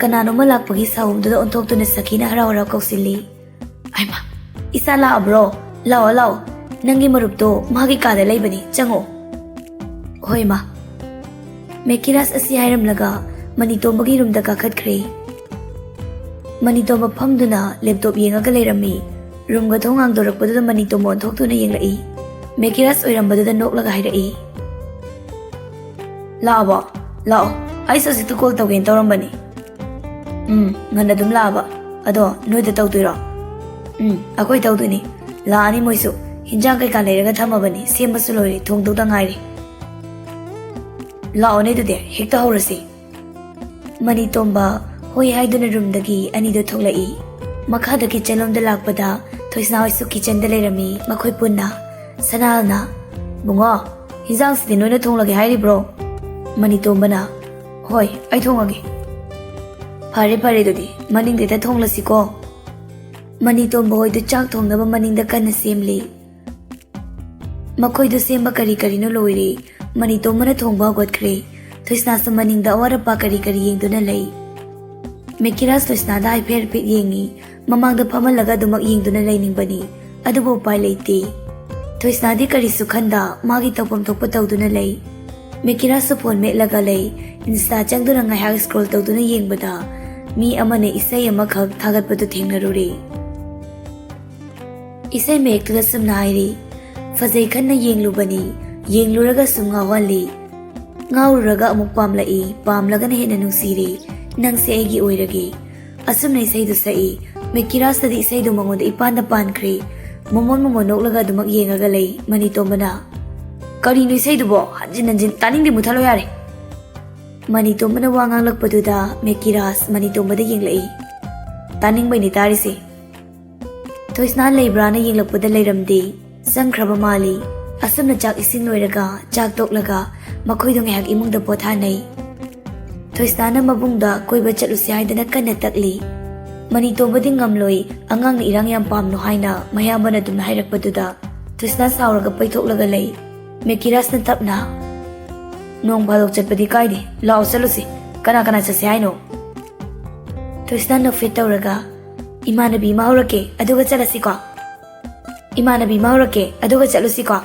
ꯀꯅꯥꯅꯣꯝꯃ ꯂꯥꯛꯄꯒꯤ ꯁꯥꯎꯕꯗꯨꯗ ꯑꯣꯟꯊꯣꯛꯇꯨꯅ ꯁꯈꯤꯅ ꯍꯔꯥꯎ ꯍꯔꯥꯎ ꯀꯧꯁꯤꯜꯂꯤ꯫ "ꯍꯩꯃꯥ, ꯏꯆꯥ ꯂꯥꯛꯑꯕ꯭ꯔꯣ? ꯂꯥꯛꯑꯣ, ꯂꯥꯛꯑꯣ꯫ ꯅꯪꯒꯤ ꯃꯔꯨꯞꯇꯣ ꯃꯥꯒꯤ ꯀꯥꯗ ꯂꯩꯕꯅꯤ, ꯆꯪꯉꯣ꯫" "ꯍꯣꯏ, ꯃꯥ꯫" ꯃꯦꯀꯤꯔꯥꯁ ꯑꯁꯤ ꯍꯥꯏꯔꯝꯂꯒ ꯃꯅꯤꯇꯣꯝꯕꯒꯤ ꯔꯨꯝꯗ ꯀꯥꯈꯠꯈ꯭ꯔꯦ꯫ ꯃꯅꯤꯇꯣꯝꯕ ꯐꯝꯗꯨꯅ ꯂꯦꯞꯇꯣꯞ ꯌꯦꯡꯉꯒ ꯂꯩꯔꯝꯃꯤ꯫ ꯔꯨꯝꯒ ꯊꯣꯡ ꯍꯥꯡꯗꯣꯔꯛꯄꯗꯨꯗ ꯃꯅꯤꯇꯣꯝꯕ ꯑꯣꯟꯊꯣꯛꯇꯨꯅ ꯌꯦꯡꯂꯛꯏ꯫ ꯃꯦꯀꯤꯔꯥꯁ ꯑꯣꯏꯔꯝꯕꯗꯨꯗ ꯅꯣꯛꯂꯒ ꯍꯥꯏꯔꯛꯏ, "ꯂꯥꯛꯑꯕꯣ? ꯂꯥꯛꯑꯣ꯫ ꯑꯩꯁꯨ ꯍꯧꯖꯤꯛꯇ ꯀꯣꯜ ꯇꯧꯒꯦꯅ ꯇꯧꯔꯝꯕꯅꯤ꯫" "ꯎꯝ, ꯉꯟꯅ ꯑꯗꯨꯝ ꯂꯥꯛꯑꯕ꯫ ꯑꯗꯣ ꯅꯣꯏꯗ ꯇꯧꯗꯣꯏꯔꯣ?" "ꯎꯝ, ꯑꯩꯈꯣꯏ ꯇꯧꯗꯣꯏꯅꯤ꯫ ꯂꯥꯛꯑꯅꯤ ꯃꯣꯏꯁꯨ꯫ ꯍꯤꯟꯖꯥꯡ ꯀꯩꯀꯥ ꯂꯩꯔꯒ ꯊꯝꯃꯕꯅꯤ, ꯁꯦꯝꯕꯁꯨ ꯂꯣꯏꯔꯦ, ꯊꯣꯡꯗꯧꯗ ꯉꯥꯏꯔꯦ꯫" "ꯂꯥꯛꯑꯣꯅꯦ ꯑꯗꯨꯗꯤ, ꯍꯦꯛꯇ ꯍꯧꯔꯁꯤ꯫" ꯃꯅꯤꯇꯣꯝꯕ ꯍꯣꯏ ꯍꯥꯏꯗꯨꯅ ꯔꯨꯝꯗꯒꯤ ꯑꯅꯤꯗꯣ ꯊꯣꯛꯂꯛꯏ꯫ ꯃꯈꯥꯗ ꯀꯤꯆꯟ ꯂꯣꯝꯗ ꯂꯥꯛꯄꯗ ꯊꯣꯏꯁꯅꯥ ꯍꯣꯏꯁꯨ ꯀꯤꯆꯟꯗ ꯂꯩꯔꯝꯃꯤ, ꯃꯈꯣꯏ ꯄꯨꯟꯅ꯫ ꯁꯅꯥꯜꯅ, "ꯕꯨꯡꯉꯣ, ꯍꯤꯟꯖꯥꯡꯁꯤꯗꯤ ꯅꯣꯏꯅ ꯊꯣꯡꯂꯒꯦ ꯍꯥꯏꯔꯤꯕ꯭ꯔꯣ?" ꯃꯅꯤꯇꯣꯝꯕꯅ, "ꯍꯣꯏ, ꯑꯩ ꯊꯣꯡꯉꯒꯦ꯫" "ꯐꯔꯦ, ꯐꯔꯦ, ꯑꯗꯨꯗꯤ ꯃꯅꯤꯡꯗ ꯍꯦꯛꯇ ꯊꯣꯡꯂꯁꯤꯀꯣ꯫" ꯃꯅꯤꯇꯣꯝꯕ ꯍꯣꯏꯗꯨ ꯆꯥꯛ ꯊꯣꯡꯅꯕ ꯃꯅꯤꯡꯗ ꯀꯟꯅ ꯁꯦꯝꯂꯤ꯫ ꯃꯈꯣꯏꯗꯨ ꯁꯦꯝꯕ ꯀꯔꯤ ꯀꯔꯤꯅꯣ ꯂꯣꯏꯔꯦ꯫ ꯃꯅꯤꯇꯣꯝꯕꯅ ꯊꯣꯡꯕ ꯍꯧꯒꯠꯈ꯭ꯔꯦ꯫ ꯊꯣꯏꯁꯅꯥꯁꯨ ꯃꯅꯤꯡꯗ ꯑꯋꯥꯠ ꯑꯄꯥ ꯀꯔꯤ ꯀꯔꯤ ꯌꯦꯡꯗꯨꯅ ꯂꯩ꯫ ꯃꯦꯀꯤꯔꯥꯁ ꯊꯣꯏꯁꯅꯥꯗ ꯍꯥꯏꯐꯦꯠ ꯍꯥꯏꯐꯦꯠ ꯌꯦꯡꯉꯤ꯫ ꯃꯃꯥꯡꯗ ꯐꯝꯍꯜꯂꯒ ꯑꯗꯨꯃꯛ ꯌꯦꯡꯗꯨꯅ ꯂꯩꯅꯤꯡꯕꯅꯤ, ꯑꯗꯨꯕꯨ ꯎꯄꯥꯏ ꯂꯩꯇꯦ꯫ ꯊꯣꯏꯁꯅꯥꯗꯤ ꯀꯔꯤꯁꯨ ꯈꯟꯗ ꯃꯥꯒꯤ ꯇꯧꯐꯝ ꯊꯣꯛꯄ ꯇꯧꯗꯨꯅ ꯂꯩ꯫ ꯃꯦꯀꯤꯔꯥꯁꯁꯨ ꯐꯣꯟ ꯃꯦꯠꯂꯒ ꯂꯩ꯫ ꯏꯟꯁꯇꯥ ꯆꯪꯗꯨꯅ ꯉꯥꯏꯍꯥꯛ ꯁ꯭ꯀ꯭ꯔꯣꯜ ꯇꯧꯗꯨꯅ ꯌꯦꯡꯕꯗ ꯃꯤ ꯑꯃꯅ ꯏꯁꯩ ꯑꯃꯈꯛ ꯊꯥꯒꯠꯄꯗꯨ ꯊꯦꯡꯅꯔꯨꯔꯦ꯫ ꯏꯁꯩ ꯃꯌꯦꯛꯇꯨꯗ ꯁꯨꯝꯅ ꯍꯥꯏꯔꯤ, "ꯐꯖꯩ ꯈꯟꯅ ꯌꯦꯡꯂꯨꯕꯅꯤ, ꯌꯦꯡꯂꯨꯔꯒ ꯁꯨꯝ ꯉꯥꯎꯍꯜꯂꯤ꯫ ꯉꯥꯎꯔꯨꯔꯒ ꯑꯃꯨꯛ ꯄꯥꯝꯂꯛꯏ, ꯄꯥꯝꯂꯒꯅ ꯍꯦꯟꯅ ꯅꯨꯡꯁꯤꯔꯦ꯫ ꯅꯪꯁꯦ ꯑꯩꯒꯤ ꯑꯣꯏꯔꯒꯦ꯫" ꯑꯁꯨꯝꯅ ꯏꯁꯩꯗꯨ ꯁꯛꯏ꯫ ꯃꯦꯀꯤꯔꯥꯖꯇꯗꯤ ꯏꯁꯩꯗꯨ ꯃꯉꯣꯟꯗ ꯏꯄꯥꯟꯗ ꯄꯥꯟꯈ꯭ꯔꯦ꯫ ꯃꯃꯣꯟ ꯃꯃꯣꯟ ꯅꯣꯛꯂꯒ ꯑꯗꯨꯃꯛ ꯌꯦꯡꯉꯒ ꯂꯩ ꯃꯅꯤꯇꯣꯝꯕꯅ꯫ "ꯀꯔꯤꯅꯣ ꯏꯁꯩꯗꯨꯕꯣ? ꯍꯟꯖꯤꯟ ꯍꯟꯖꯤꯟ ꯇꯥꯅꯤꯡꯗꯦ, ꯃꯨꯊꯠꯂꯣ ꯌꯥꯔꯦ!" ꯃꯅꯤꯇꯣꯝꯕꯅ ꯋꯥ ꯉꯥꯡꯂꯛꯄꯗꯨꯗ ꯃꯦꯀꯤꯔꯥꯖ ꯃꯅꯤꯇꯣꯝꯕꯗ ꯌꯦꯡꯂꯛꯏ꯫ "ꯇꯥꯅꯤꯡꯕꯩꯅꯤ ꯇꯥꯔꯤꯁꯦ꯫" ꯊꯣꯏꯁꯅꯥ ꯂꯩꯕ꯭ꯔꯥꯅ ꯌꯦꯡꯂꯛꯄꯗ ꯂꯩꯔꯝꯗꯦ꯫ ꯆꯪꯈ꯭ꯔꯕ ꯃꯥꯜꯂꯤ꯫ ꯑꯁꯨꯝꯅ ꯆꯥꯛ ꯏꯁꯤꯡ ꯂꯣꯏꯔꯒ, ꯆꯥꯛ ꯇꯣꯛꯂꯒ ꯃꯈꯣꯏꯗꯣ ꯉꯥꯏꯍꯥꯛ ꯏꯃꯨꯡꯗ ꯄꯣꯊꯥꯅꯩ꯫ ꯊꯣꯏꯁꯅꯥꯅ ꯃꯕꯨꯡꯗ ꯀꯣꯏꯕ ꯆꯠꯂꯨꯁꯤ ꯍꯥꯏꯗꯅ ꯀꯟꯅ ꯇꯛꯂꯤ꯫ ꯃꯅꯤꯇꯣꯝꯕꯗꯤ ꯉꯝꯂꯣꯏ, ꯑꯉꯥꯡꯅ ꯏꯔꯥꯡ ꯌꯥꯝ ꯄꯥꯝꯅꯨ ꯍꯥꯏꯅ ꯃꯌꯥꯝꯕꯅ ꯑꯗꯨꯝꯅ ꯍꯥꯏꯔꯛꯄꯗꯨꯗ ꯊꯣꯏꯁꯅꯥ ꯁꯥꯎꯔꯒ ꯄꯩꯊꯣꯛꯂꯒ ꯂꯩ꯫ ꯃꯦꯀꯤꯔꯥꯖꯅ ꯇꯞꯅ, "ꯅꯣꯡ ꯐꯥꯗꯣꯛ ꯆꯠꯄꯗꯤ ꯀꯥꯏꯗꯦ, ꯂꯥꯛꯑꯣ ꯆꯠꯂꯨꯁꯤ꯫ ꯀꯅꯥ ꯀꯅꯥ ꯆꯠꯁꯦ ꯍꯥꯏꯅꯣ?" ꯊꯣꯏꯁꯅꯥ ꯅꯣꯛꯐꯦꯠ ꯇꯧꯔꯒ, "ꯏꯃꯥꯟꯅꯕꯤ ꯑꯃ ꯍꯧꯔꯛꯀꯦ, ꯑꯗꯨꯒ ꯆꯠꯂꯁꯤꯀꯣ꯫ ꯏꯃꯥꯟꯅꯕꯤ ꯑꯃ ꯍꯧꯔꯛꯀꯦ, ꯑꯗꯨꯒ ꯆꯠꯂꯨꯁꯤꯀꯣ꯫"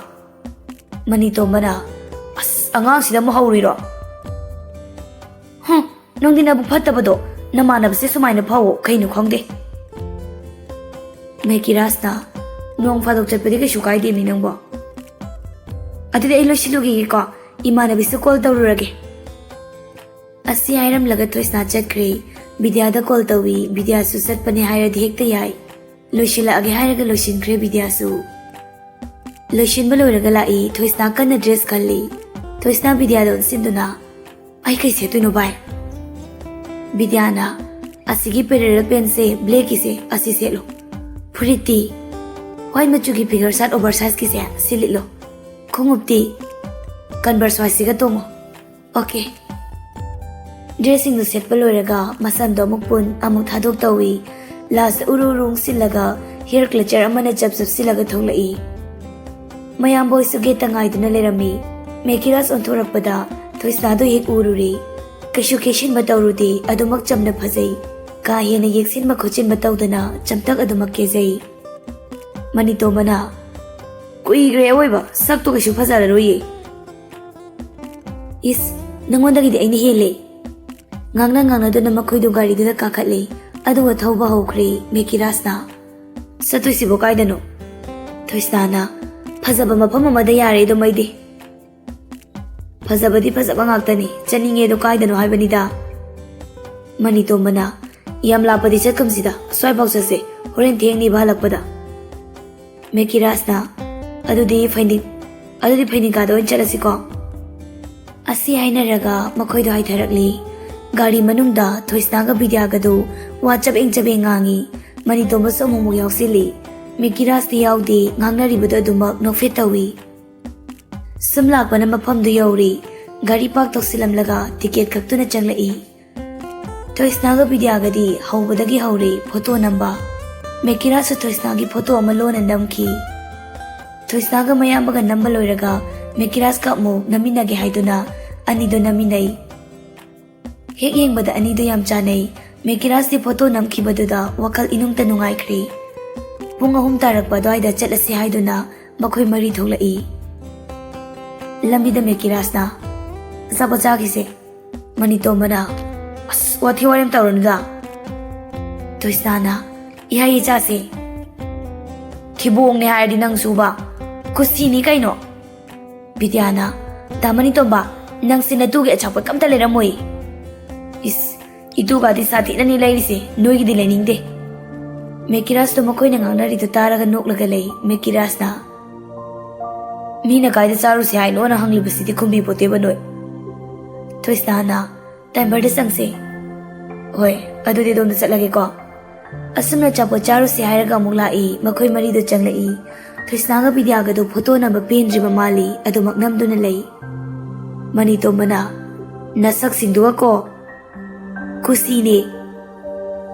ꯃꯅꯤꯇꯣꯝꯕꯅ, "ꯑꯁ, ꯑꯉꯥꯡꯁꯤꯗ ꯑꯃꯨꯛ ꯍꯧꯔꯤꯔꯣ? ꯍꯨꯝ, ꯅꯪꯗꯤ ꯅꯕꯨꯛ ꯐꯠꯇꯕꯗꯣ, ꯅꯃꯥꯟꯅꯕꯁꯦ ꯁꯨꯃꯥꯏꯅ ꯐꯥꯎꯑꯣ, ꯀꯩꯅꯣ ꯈꯪꯗꯦ꯫" ꯃꯦꯀꯤꯔꯥꯖꯅ, "ꯅꯣꯡ ꯐꯥꯗꯣꯛ ꯆꯠꯄꯗꯤ ꯀꯩꯁꯨ ꯀꯥꯏꯗꯦ ꯃꯤ ꯅꯪꯕꯣ꯫ ꯑꯗꯨꯗꯤ ꯑꯩ ꯂꯣꯏꯁꯤꯜꯂꯨꯈꯤꯒꯦꯀꯣ, ꯏꯃꯥꯟꯅꯕꯤꯁꯨ ꯀꯣꯜ ꯇꯧꯔꯨꯔꯒꯦ꯫" ꯑꯁꯤ ꯍꯥꯏꯔꯝꯂꯒ ꯊꯣꯏꯁꯅꯥ ꯆꯠꯈ꯭ꯔꯦ꯫ ꯕꯤꯗ꯭ꯌꯥꯗ ꯀꯣꯜ ꯇꯧꯏ꯫ ꯕꯤꯗ꯭ꯌꯥꯁꯨ ꯆꯠꯄꯅꯦ ꯍꯥꯏꯔꯗꯤ ꯍꯦꯛꯇ ꯌꯥꯏ꯫ ꯂꯣꯏꯁꯤꯜꯂꯛꯑꯒꯦ ꯍꯥꯏꯔꯒ ꯂꯣꯏꯁꯤꯟꯈ꯭ꯔꯦ ꯕꯤꯗ꯭ꯌꯥꯁꯨ꯫ ꯂꯣꯏꯁꯤꯟꯕ ꯂꯣꯏꯔꯒ ꯂꯥꯛꯏ꯫ ꯊꯣꯏꯁꯅꯥ ꯀꯟꯅ ꯗ꯭ꯔꯦꯁ ꯈꯜꯂꯤ꯫ ꯊꯣꯏꯁꯅꯥ ꯕꯤꯗ꯭ꯌꯥꯗ ꯑꯣꯟꯁꯤꯟꯗꯨꯅ, "ꯑꯩ ꯀꯩ ꯁꯦꯠꯇꯣꯏꯅꯣ ꯚꯥꯏ?" ꯕꯤꯗ꯭ꯌꯥꯅ, "ꯑꯁꯤꯒꯤ ꯄꯦꯔꯦꯂꯦꯜ ꯄꯦꯟꯁꯦ, ꯕ꯭ꯂꯦꯛꯀꯤꯁꯦ, ꯑꯁꯤ ꯁꯦꯠꯂꯣ꯫ ꯐꯨꯔꯤꯠꯇꯤ ꯋꯥꯏꯠ ꯃꯆꯨꯒꯤ ꯐꯤꯒꯔ ꯁꯥꯔꯠ ꯑꯣꯚꯔ ꯁꯥꯏꯖꯀꯤꯁꯦ, ꯁꯤ ꯂꯤꯠꯂꯣ꯫ ꯈꯣꯡꯎꯞꯇꯤ ꯀꯟꯚꯔꯁ ꯋꯥꯏꯠꯁꯤꯒ ꯇꯣꯡꯉꯣ꯫ ꯑꯣꯀꯦ꯫" ꯗ꯭ꯔꯦꯁꯁꯤꯡꯗꯨ ꯁꯦꯠꯄ ꯂꯣꯏꯔꯒ ꯃꯁꯝꯗꯣ ꯑꯃꯨꯛ ꯄꯨꯟ ꯑꯃꯨꯛ ꯊꯥꯗꯣꯛ ꯇꯧꯏ꯫ ꯂꯥꯁꯇ ꯎꯔꯨ ꯎꯔꯨ ꯎꯪꯁꯤꯜꯂꯒ ꯍꯤꯌꯔ ꯀ꯭ꯂꯆꯔ ꯑꯃꯅ ꯆꯞ ꯆꯞꯁꯤꯜꯂꯒ ꯊꯣꯛꯂꯛꯏ꯫ ꯃꯌꯥꯝꯕꯣꯏꯁꯨ ꯒꯦꯠꯇ ꯉꯥꯏꯗꯨꯅ ꯂꯩꯔꯝꯃꯤ꯫ ꯃꯦꯀꯤꯔꯥꯖ ꯑꯣꯟꯊꯣꯔꯛꯄꯗ ꯊꯣꯏꯁꯅꯥꯗꯨ ꯍꯦꯛ ꯎꯔꯨꯔꯦ꯫ ꯀꯩꯁꯨ ꯀꯦꯁꯤꯟꯕ ꯇꯧꯔꯨꯗꯦ, ꯑꯗꯨꯃꯛ ꯆꯝꯅ ꯐꯖꯩ꯫ ꯀꯥ ꯍꯦꯟꯅ ꯌꯦꯛꯁꯤꯟꯕ ꯈꯣꯠꯆꯤꯟꯕ ꯇꯧꯗꯅ ꯆꯝꯇꯛ ꯑꯗꯨꯃꯛ ꯀꯦꯖꯩ꯫ ꯃꯅꯤꯇꯣꯝꯕꯅ, "ꯀꯨꯏꯈ꯭ꯔꯦ ꯑꯋꯣꯏꯕ, ꯁꯛꯇꯣ ꯀꯩꯁꯨ ꯐꯖꯔꯔꯣꯏꯌꯦ꯫" "ꯏꯁ, ꯅꯉꯣꯟꯗꯒꯤꯗꯤ ꯑꯩꯅ ꯍꯦꯜꯂꯦ꯫" ꯉꯥꯡꯅ ꯉꯥꯡꯅꯗꯨꯅ ꯃꯈꯣꯏꯗꯨ ꯒꯥꯔꯤꯗꯨꯗ ꯀꯥꯈꯠꯂꯦ꯫ ꯑꯗꯨꯒ ꯊꯧꯕ ꯍꯧꯈ꯭ꯔꯦ꯫ ꯃꯦꯀꯤꯔꯥꯖꯅ, "ꯆꯠꯇꯣꯏꯁꯤꯕꯨ ꯀꯥꯏꯗꯅꯣ?" ꯊꯣꯏꯁꯅꯥꯅ, "ꯐꯖꯕ ꯃꯐꯝ ꯑꯃꯗ ꯌꯥꯔꯦ ꯑꯗꯨꯝ ꯑꯩꯗꯤ꯫" "ꯐꯖꯕꯗꯤ ꯐꯖꯕ ꯉꯥꯛꯇꯅꯤ, ꯆꯠꯅꯤꯡꯉꯦ ꯑꯗꯣ ꯀꯥꯏꯗꯅꯣ ꯍꯥꯏꯕꯅꯤꯗ?" ꯃꯅꯤꯇꯣꯝꯕꯅ, "ꯌꯥꯝ ꯂꯥꯞꯄꯗꯤ ꯆꯠꯀꯨꯝꯁꯤꯗ, ꯁ꯭ꯋꯥꯏꯐꯥꯎ ꯆꯠꯁꯦ, ꯍꯣꯔꯦꯟ ꯊꯦꯡꯅꯤꯕ ꯍꯜꯂꯛꯄꯗ"꯫ ꯃꯦꯀꯤꯔꯥꯖꯅ, "ꯑꯗꯨꯗꯤ ꯐꯩꯅꯤꯛ, ꯑꯗꯨꯗꯤ ꯐꯩꯅꯤꯀꯥꯗ ꯑꯣꯏꯅ ꯆꯠꯂꯁꯤꯀꯣ"꯫ ꯑꯁꯤ ꯍꯥꯏꯅꯔꯒ ꯃꯈꯣꯏꯗꯣ ꯍꯥꯏꯊꯔꯛꯂꯤ꯫ ꯒꯥꯔꯤ ꯃꯅꯨꯡꯗ ꯊꯣꯏꯁꯅꯥꯒ ꯕꯤꯗ꯭ꯌꯥꯒꯗꯨ ꯋꯥ ꯆꯕꯦꯡ ꯆꯕꯦꯡ ꯉꯥꯡꯉꯤ꯫ ꯃꯅꯤꯇꯣꯝꯕꯁꯨ ꯑꯃꯨꯛꯃꯨꯛ ꯌꯥꯎꯁꯤꯜꯂꯤ꯫ ꯃꯦꯀꯤꯔꯥꯖꯇꯤ ꯌꯥꯎꯗꯦ, ꯉꯥꯡꯅꯔꯤꯕꯗꯨ ꯑꯗꯨꯃꯛ ꯅꯣꯛꯐꯦꯠ ꯇꯧꯏ꯫ ꯁꯨꯝ ꯂꯥꯛꯄꯅ ꯃꯐꯝꯗꯨ ꯌꯧꯔꯤ꯫ ꯒꯥꯔꯤ ꯄꯥꯔꯛ ꯇꯧꯁꯤꯜꯂꯝꯂꯒ ꯇꯤꯀꯦꯠ ꯀꯛꯇꯨꯅ ꯆꯪꯂꯛꯏ꯫ ꯊꯣꯏꯁꯅꯥꯒ ꯕꯤꯗ꯭ꯌꯥꯒꯗꯤ ꯍꯧꯕꯗꯒꯤ ꯍꯧꯔꯦ ꯐꯣꯇꯣ ꯅꯝꯕ꯫ ꯃꯦꯀꯤꯔꯥꯖꯁꯨ ꯊꯣꯏꯁꯅꯥꯒꯤ ꯐꯣꯇꯣ ꯑꯃ ꯂꯣꯟꯅ ꯅꯝꯈꯤ꯫ ꯊꯣꯏꯁꯅꯥꯒ ꯃꯌꯥꯝꯕꯒ ꯅꯝꯕ ꯂꯣꯏꯔꯒ ꯃꯦꯀꯤꯔꯥꯖꯀ ꯑꯃꯨꯛ ꯅꯝꯃꯤꯟꯅꯒꯦ ꯍꯥꯏꯗꯨꯅ ꯑꯅꯤꯗꯣ ꯅꯝꯃꯤꯟꯅꯩ꯫ ꯍꯦꯛ ꯌꯦꯡꯕꯗ ꯑꯅꯤꯗꯣ ꯌꯥꯝ ꯆꯥꯟꯅꯩ꯫ ꯃꯦꯀꯤꯔꯥꯖꯇꯤ ꯐꯣꯇꯣ ꯅꯝꯈꯤꯕꯗꯨꯗ ꯋꯥꯈꯜ ꯏꯅꯨꯡꯇ ꯅꯨꯡꯉꯥꯏꯈ꯭ꯔꯦ꯫ ꯄꯨꯡ ꯑꯍꯨꯝ ꯇꯥꯔꯛꯄ ꯑꯗꯨꯋꯥꯏꯗ ꯆꯠꯂꯁꯤ ꯍꯥꯏꯗꯨꯅ ꯃꯈꯣꯏ ꯃꯔꯤ ꯊꯣꯛꯂꯛꯏ꯫ ꯂꯝꯕꯤꯗ ꯃꯦꯀꯤꯔꯥꯖꯅ, "ꯑꯆꯥꯄꯣꯠ ꯆꯥꯈꯤꯁꯦ"꯫ ꯃꯅꯤꯇꯣꯝꯕꯅ, "ꯑꯁ, ꯋꯥꯊꯤ ꯋꯥꯔꯦꯝ ꯇꯧꯔꯅꯨꯗ"꯫ ꯊꯣꯏꯁꯅꯥꯅ, "ꯏꯍꯥ ꯏ ꯆꯥꯁꯦ"꯫ "ꯊꯤꯕꯣꯡꯅꯦ ꯍꯥꯏꯔꯗꯤ ꯅꯪꯁꯨꯕ꯫ ꯀꯨꯁꯤꯅꯤ ꯀꯩꯅꯣ"꯫ ꯕꯤꯗ꯭ꯌꯥꯅ, "ꯇꯥ ꯃꯅꯤꯇꯣꯝꯕ, ꯅꯪꯁꯦ ꯅꯇꯨꯒꯤ ꯑꯆꯥꯄꯣꯠ ꯀꯝꯇ ꯂꯩꯔꯝꯃꯣꯏ"꯫ "ꯏꯁ, ꯏꯇꯨꯒꯗꯤ ꯁꯥꯊꯤꯅꯅꯤ ꯂꯩꯔꯤꯁꯦ, ꯅꯣꯏꯒꯤꯗꯤ ꯂꯩꯅꯤꯡꯗꯦ"꯫ ꯃꯦꯀꯤꯔꯥꯖꯇꯣ ꯃꯈꯣꯏꯅ ꯉꯥꯡꯅꯔꯤꯗꯨ ꯇꯥꯔꯒ ꯅꯣꯛꯂꯒ ꯂꯩ꯫ ꯃꯦꯀꯤꯔꯥꯖꯅ, "ꯃꯤꯅ ꯀꯥꯏꯗ ꯆꯥꯔꯨꯁꯦ ꯍꯥꯏꯅꯣꯅ ꯍꯪꯂꯤꯕꯁꯤꯗꯤ ꯈꯨꯝꯕꯤꯄꯣꯠꯇꯦꯕ ꯅꯣꯏ"꯫ ꯊꯣꯏꯁꯅꯥꯅ, "ꯇꯥꯏꯝꯕꯔꯗ ꯆꯪꯁꯦ"꯫ "ꯍꯣꯏ, ꯑꯗꯨꯗꯤ ꯑꯗꯣꯝꯗ ꯆꯠꯂꯒꯦꯀꯣ"꯫ ꯑꯁꯨꯝꯅ ꯑꯆꯥꯄꯣꯠ ꯆꯥꯔꯨꯁꯦ ꯍꯥꯏꯔꯒ ꯑꯃꯨꯛ ꯂꯥꯛꯏ꯫ ꯃꯈꯣꯏ ꯃꯔꯤꯗꯣ ꯆꯪꯂꯛꯏ꯫ ꯊꯣꯏꯁꯅꯥꯒ ꯕꯤꯗ꯭ꯌꯥꯒꯗꯣ ꯐꯣꯇꯣ ꯅꯝꯕ ꯄꯦꯟꯗ꯭ꯔꯤꯕ ꯃꯥꯜꯂꯤ꯫ ꯑꯗꯨꯃꯛ ꯅꯝꯗꯨꯅ ꯂꯩ꯫ ꯃꯅꯤꯇꯣꯝꯕꯅ, "ꯅꯁꯛꯁꯤꯡꯗꯨꯒꯀꯣ"꯫ "ꯀꯨꯁꯤꯅꯦ"꯫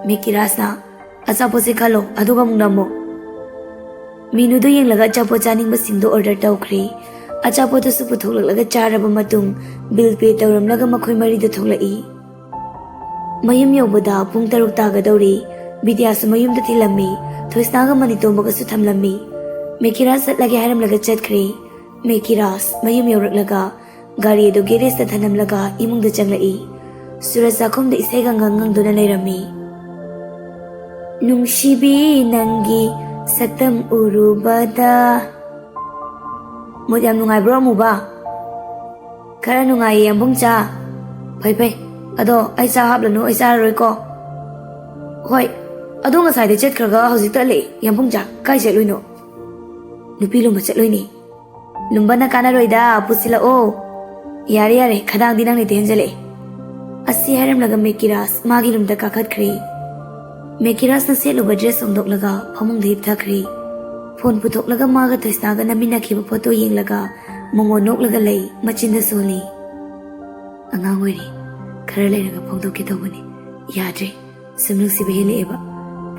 ꯃꯦꯀꯤꯔꯥꯖꯅ, "ꯑꯆꯥꯄꯣꯠꯁꯦ ꯈꯜꯂꯣ, ꯑꯗꯨꯒ ꯑꯃꯨꯛ ꯅꯝꯃꯣ"꯫ ꯃꯦꯅꯨꯗꯨ ꯌꯦꯡꯂꯒ ꯑꯆꯥꯄꯣꯠ ꯆꯥꯅꯤꯡꯕꯁꯤꯡꯗꯨ ꯑꯣꯔꯗꯔ ꯇꯧꯈ꯭ꯔꯦ꯫ ꯑꯆꯥꯄꯣꯠꯇꯨꯁꯨ ꯄꯨꯊꯣꯛꯂꯛꯂꯒ ꯆꯥꯔꯕ ꯃꯇꯨꯡ ꯕꯤꯜ ꯄꯦ ꯇꯧꯔꯝꯂꯒ ꯃꯈꯣꯏ ꯃꯔꯤꯗꯨ ꯊꯣꯛꯂꯛꯏ꯫ ꯃꯌꯨꯝ ꯌꯧꯕꯗ ꯄꯨꯡ ꯇꯔꯨꯛ ꯇꯥꯒꯗꯧꯔꯦ꯫ ꯕꯤꯗ꯭ꯌꯥꯁꯨ ꯃꯌꯨꯝꯗ ꯊꯤꯜꯂꯝꯃꯤ꯫ ꯊꯣꯏꯁꯅꯥꯒ ꯃꯅꯤꯇꯣꯝꯕꯒꯁꯨ ꯊꯝꯂꯝꯃꯤ꯫ ꯃꯦꯀꯤꯔꯥꯖ ꯆꯠꯂꯒꯦ ꯍꯥꯏꯔꯝꯂꯒ ꯆꯠꯈ꯭ꯔꯦ꯫ ꯃꯦꯀꯤꯔꯥꯖ ꯃꯌꯨꯝ ꯌꯧꯔꯛꯂꯒ ꯒꯥꯔꯤ ꯑꯗꯨ ꯒꯦꯔꯦꯖꯇ ꯊꯅꯝꯂꯒ ꯏꯃꯨꯡꯗ ꯆꯪꯂꯛꯏ꯫ ꯁꯨꯔꯖ ꯆꯥꯛꯈꯨꯝꯗ ꯏꯁꯩꯒ ꯉꯪ ꯉꯪꯗꯨꯅ ꯂꯩꯔꯝꯃꯤ꯫ "ꯅꯨꯡꯁꯤꯕꯤ ꯅꯪꯒꯤ ꯁꯛꯇꯝ ꯎꯔꯨꯕꯗ"꯫ ꯃꯨꯠ ꯌꯥꯝ ꯅꯨꯡꯉꯥꯏꯕ꯭ꯔꯣ ꯑꯃꯨꯕ? "ꯈꯔ ꯅꯨꯡꯉꯥꯏꯌꯦ ꯌꯥꯝꯕꯨꯡꯆꯥ"꯫ "ꯐꯩ ꯐꯩ꯫ ꯑꯗꯣ ꯑꯩ ꯆꯥ ꯍꯥꯞꯂꯅꯨ, ꯑꯩ ꯆꯥꯔꯔꯣꯏꯀꯣ"꯫ ꯍꯣꯏ, ꯑꯗꯣ ꯉꯁꯥꯏꯗꯩ ꯆꯠꯈ꯭ꯔꯒ ꯍꯧꯖꯤꯛꯇ ꯍꯜꯂꯛꯑꯦ꯫ ꯌꯥꯝꯕꯨꯡꯖꯥ, ꯀꯥꯏ ꯆꯠꯂꯨꯏꯅꯣ? ꯅꯨꯄꯤ ꯂꯨꯝꯕ ꯆꯠꯂꯨꯏꯅꯦ꯫ ꯂꯨꯝꯕꯅ ꯀꯥꯟꯅꯔꯣꯏꯗ, ꯄꯨꯁꯤꯜꯂꯛꯑꯣ꯫ ꯌꯥꯔꯦ ꯌꯥꯔꯦ, ꯈꯗꯥꯡꯗꯤ ꯅꯪꯅ ꯍꯦꯟꯖꯜꯂꯛꯑꯦ꯫ ꯑꯁꯤ ꯍꯥꯏꯔꯝꯂꯒ ꯃꯦꯀꯤꯔꯥꯖ ꯃꯥꯒꯤ ꯔꯨꯝꯗ ꯀꯥꯈꯠꯈ꯭ꯔꯦ꯫ ꯃꯦꯀꯤꯔꯥꯖꯅ ꯁꯦꯠꯂꯨꯕ ꯗ꯭ꯔꯦꯁ ꯍꯣꯡꯗꯣꯛꯂꯒ ꯐꯃꯨꯡꯗ ꯍꯤꯞꯊꯈ꯭ꯔꯦ꯫ ꯐꯣꯟ ꯄꯨꯊꯣꯛꯂꯒ ꯃꯥꯒ ꯇꯩꯁꯅꯥꯒ ꯅꯝꯃꯤꯟꯅꯈꯤꯕ ꯐꯣꯇꯣ ꯌꯦꯡꯂꯒ ꯃꯣꯃꯣꯟ ꯅꯣꯛꯂꯒ ꯂꯩ, ꯃꯆꯤꯟꯗ ꯁꯣꯜꯂꯤ꯫ "ꯑꯉꯥꯡ ꯑꯣꯏꯔꯤ, ꯈꯔ ꯂꯩꯔꯒ ꯐꯣꯡꯗꯣꯛꯀꯦ ꯇꯧꯕꯅꯤ꯫ ꯌꯥꯗ꯭ꯔꯦ, ꯁꯨꯝ ꯅꯨꯡꯁꯤꯕ ꯍꯦꯜꯂꯛꯑꯦꯕ꯫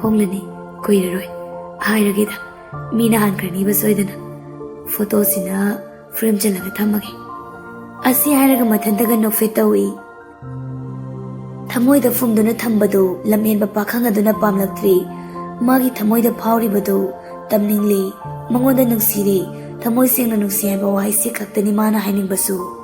ꯐꯣꯡꯂꯅꯤ, ꯀꯨꯏꯔꯔꯣꯏ꯫ ꯍꯥꯏꯔꯒꯦꯗ, ꯃꯤꯅ ꯍꯥꯟꯈ꯭ꯔꯅꯤꯕ ꯁꯣꯏꯗꯅ꯫ ꯐꯣꯇꯣꯁꯤꯅ ꯐ꯭ꯔꯦꯝ ꯆꯜꯂꯒ ꯊꯝꯃꯒꯦ"꯫ ꯑꯁꯤ ꯍꯥꯏꯔꯒ ꯃꯊꯟꯇꯒ ꯅꯣꯛꯐꯦꯠ ꯇꯧꯏ꯫ ꯊꯃꯣꯏꯗ ꯐꯨꯝꯗꯨꯅ ꯊꯝꯕꯗꯨ ꯂꯝꯍꯦꯟꯕ ꯄꯥꯈꯪ ꯑꯗꯨꯅ ꯄꯥꯝꯂꯛꯇ꯭ꯔꯤ꯫ ꯃꯥꯒꯤ ꯊꯃꯣꯏꯗ ꯐꯥꯎꯔꯤꯕꯗꯨ ꯇꯝꯅꯤꯡꯂꯤ꯫ ꯃꯉꯣꯟꯗ ꯅꯨꯡꯁꯤꯔꯤ꯫ ꯊꯃꯣꯏ ꯁꯦꯡꯅ ꯅꯨꯡꯁꯤ ꯍꯥꯏꯕ ꯋꯥꯍꯩꯁꯤ ꯈꯛꯇꯅꯤ ꯃꯥꯅ ꯍꯥꯏꯅꯤꯡꯕꯁꯨ꯫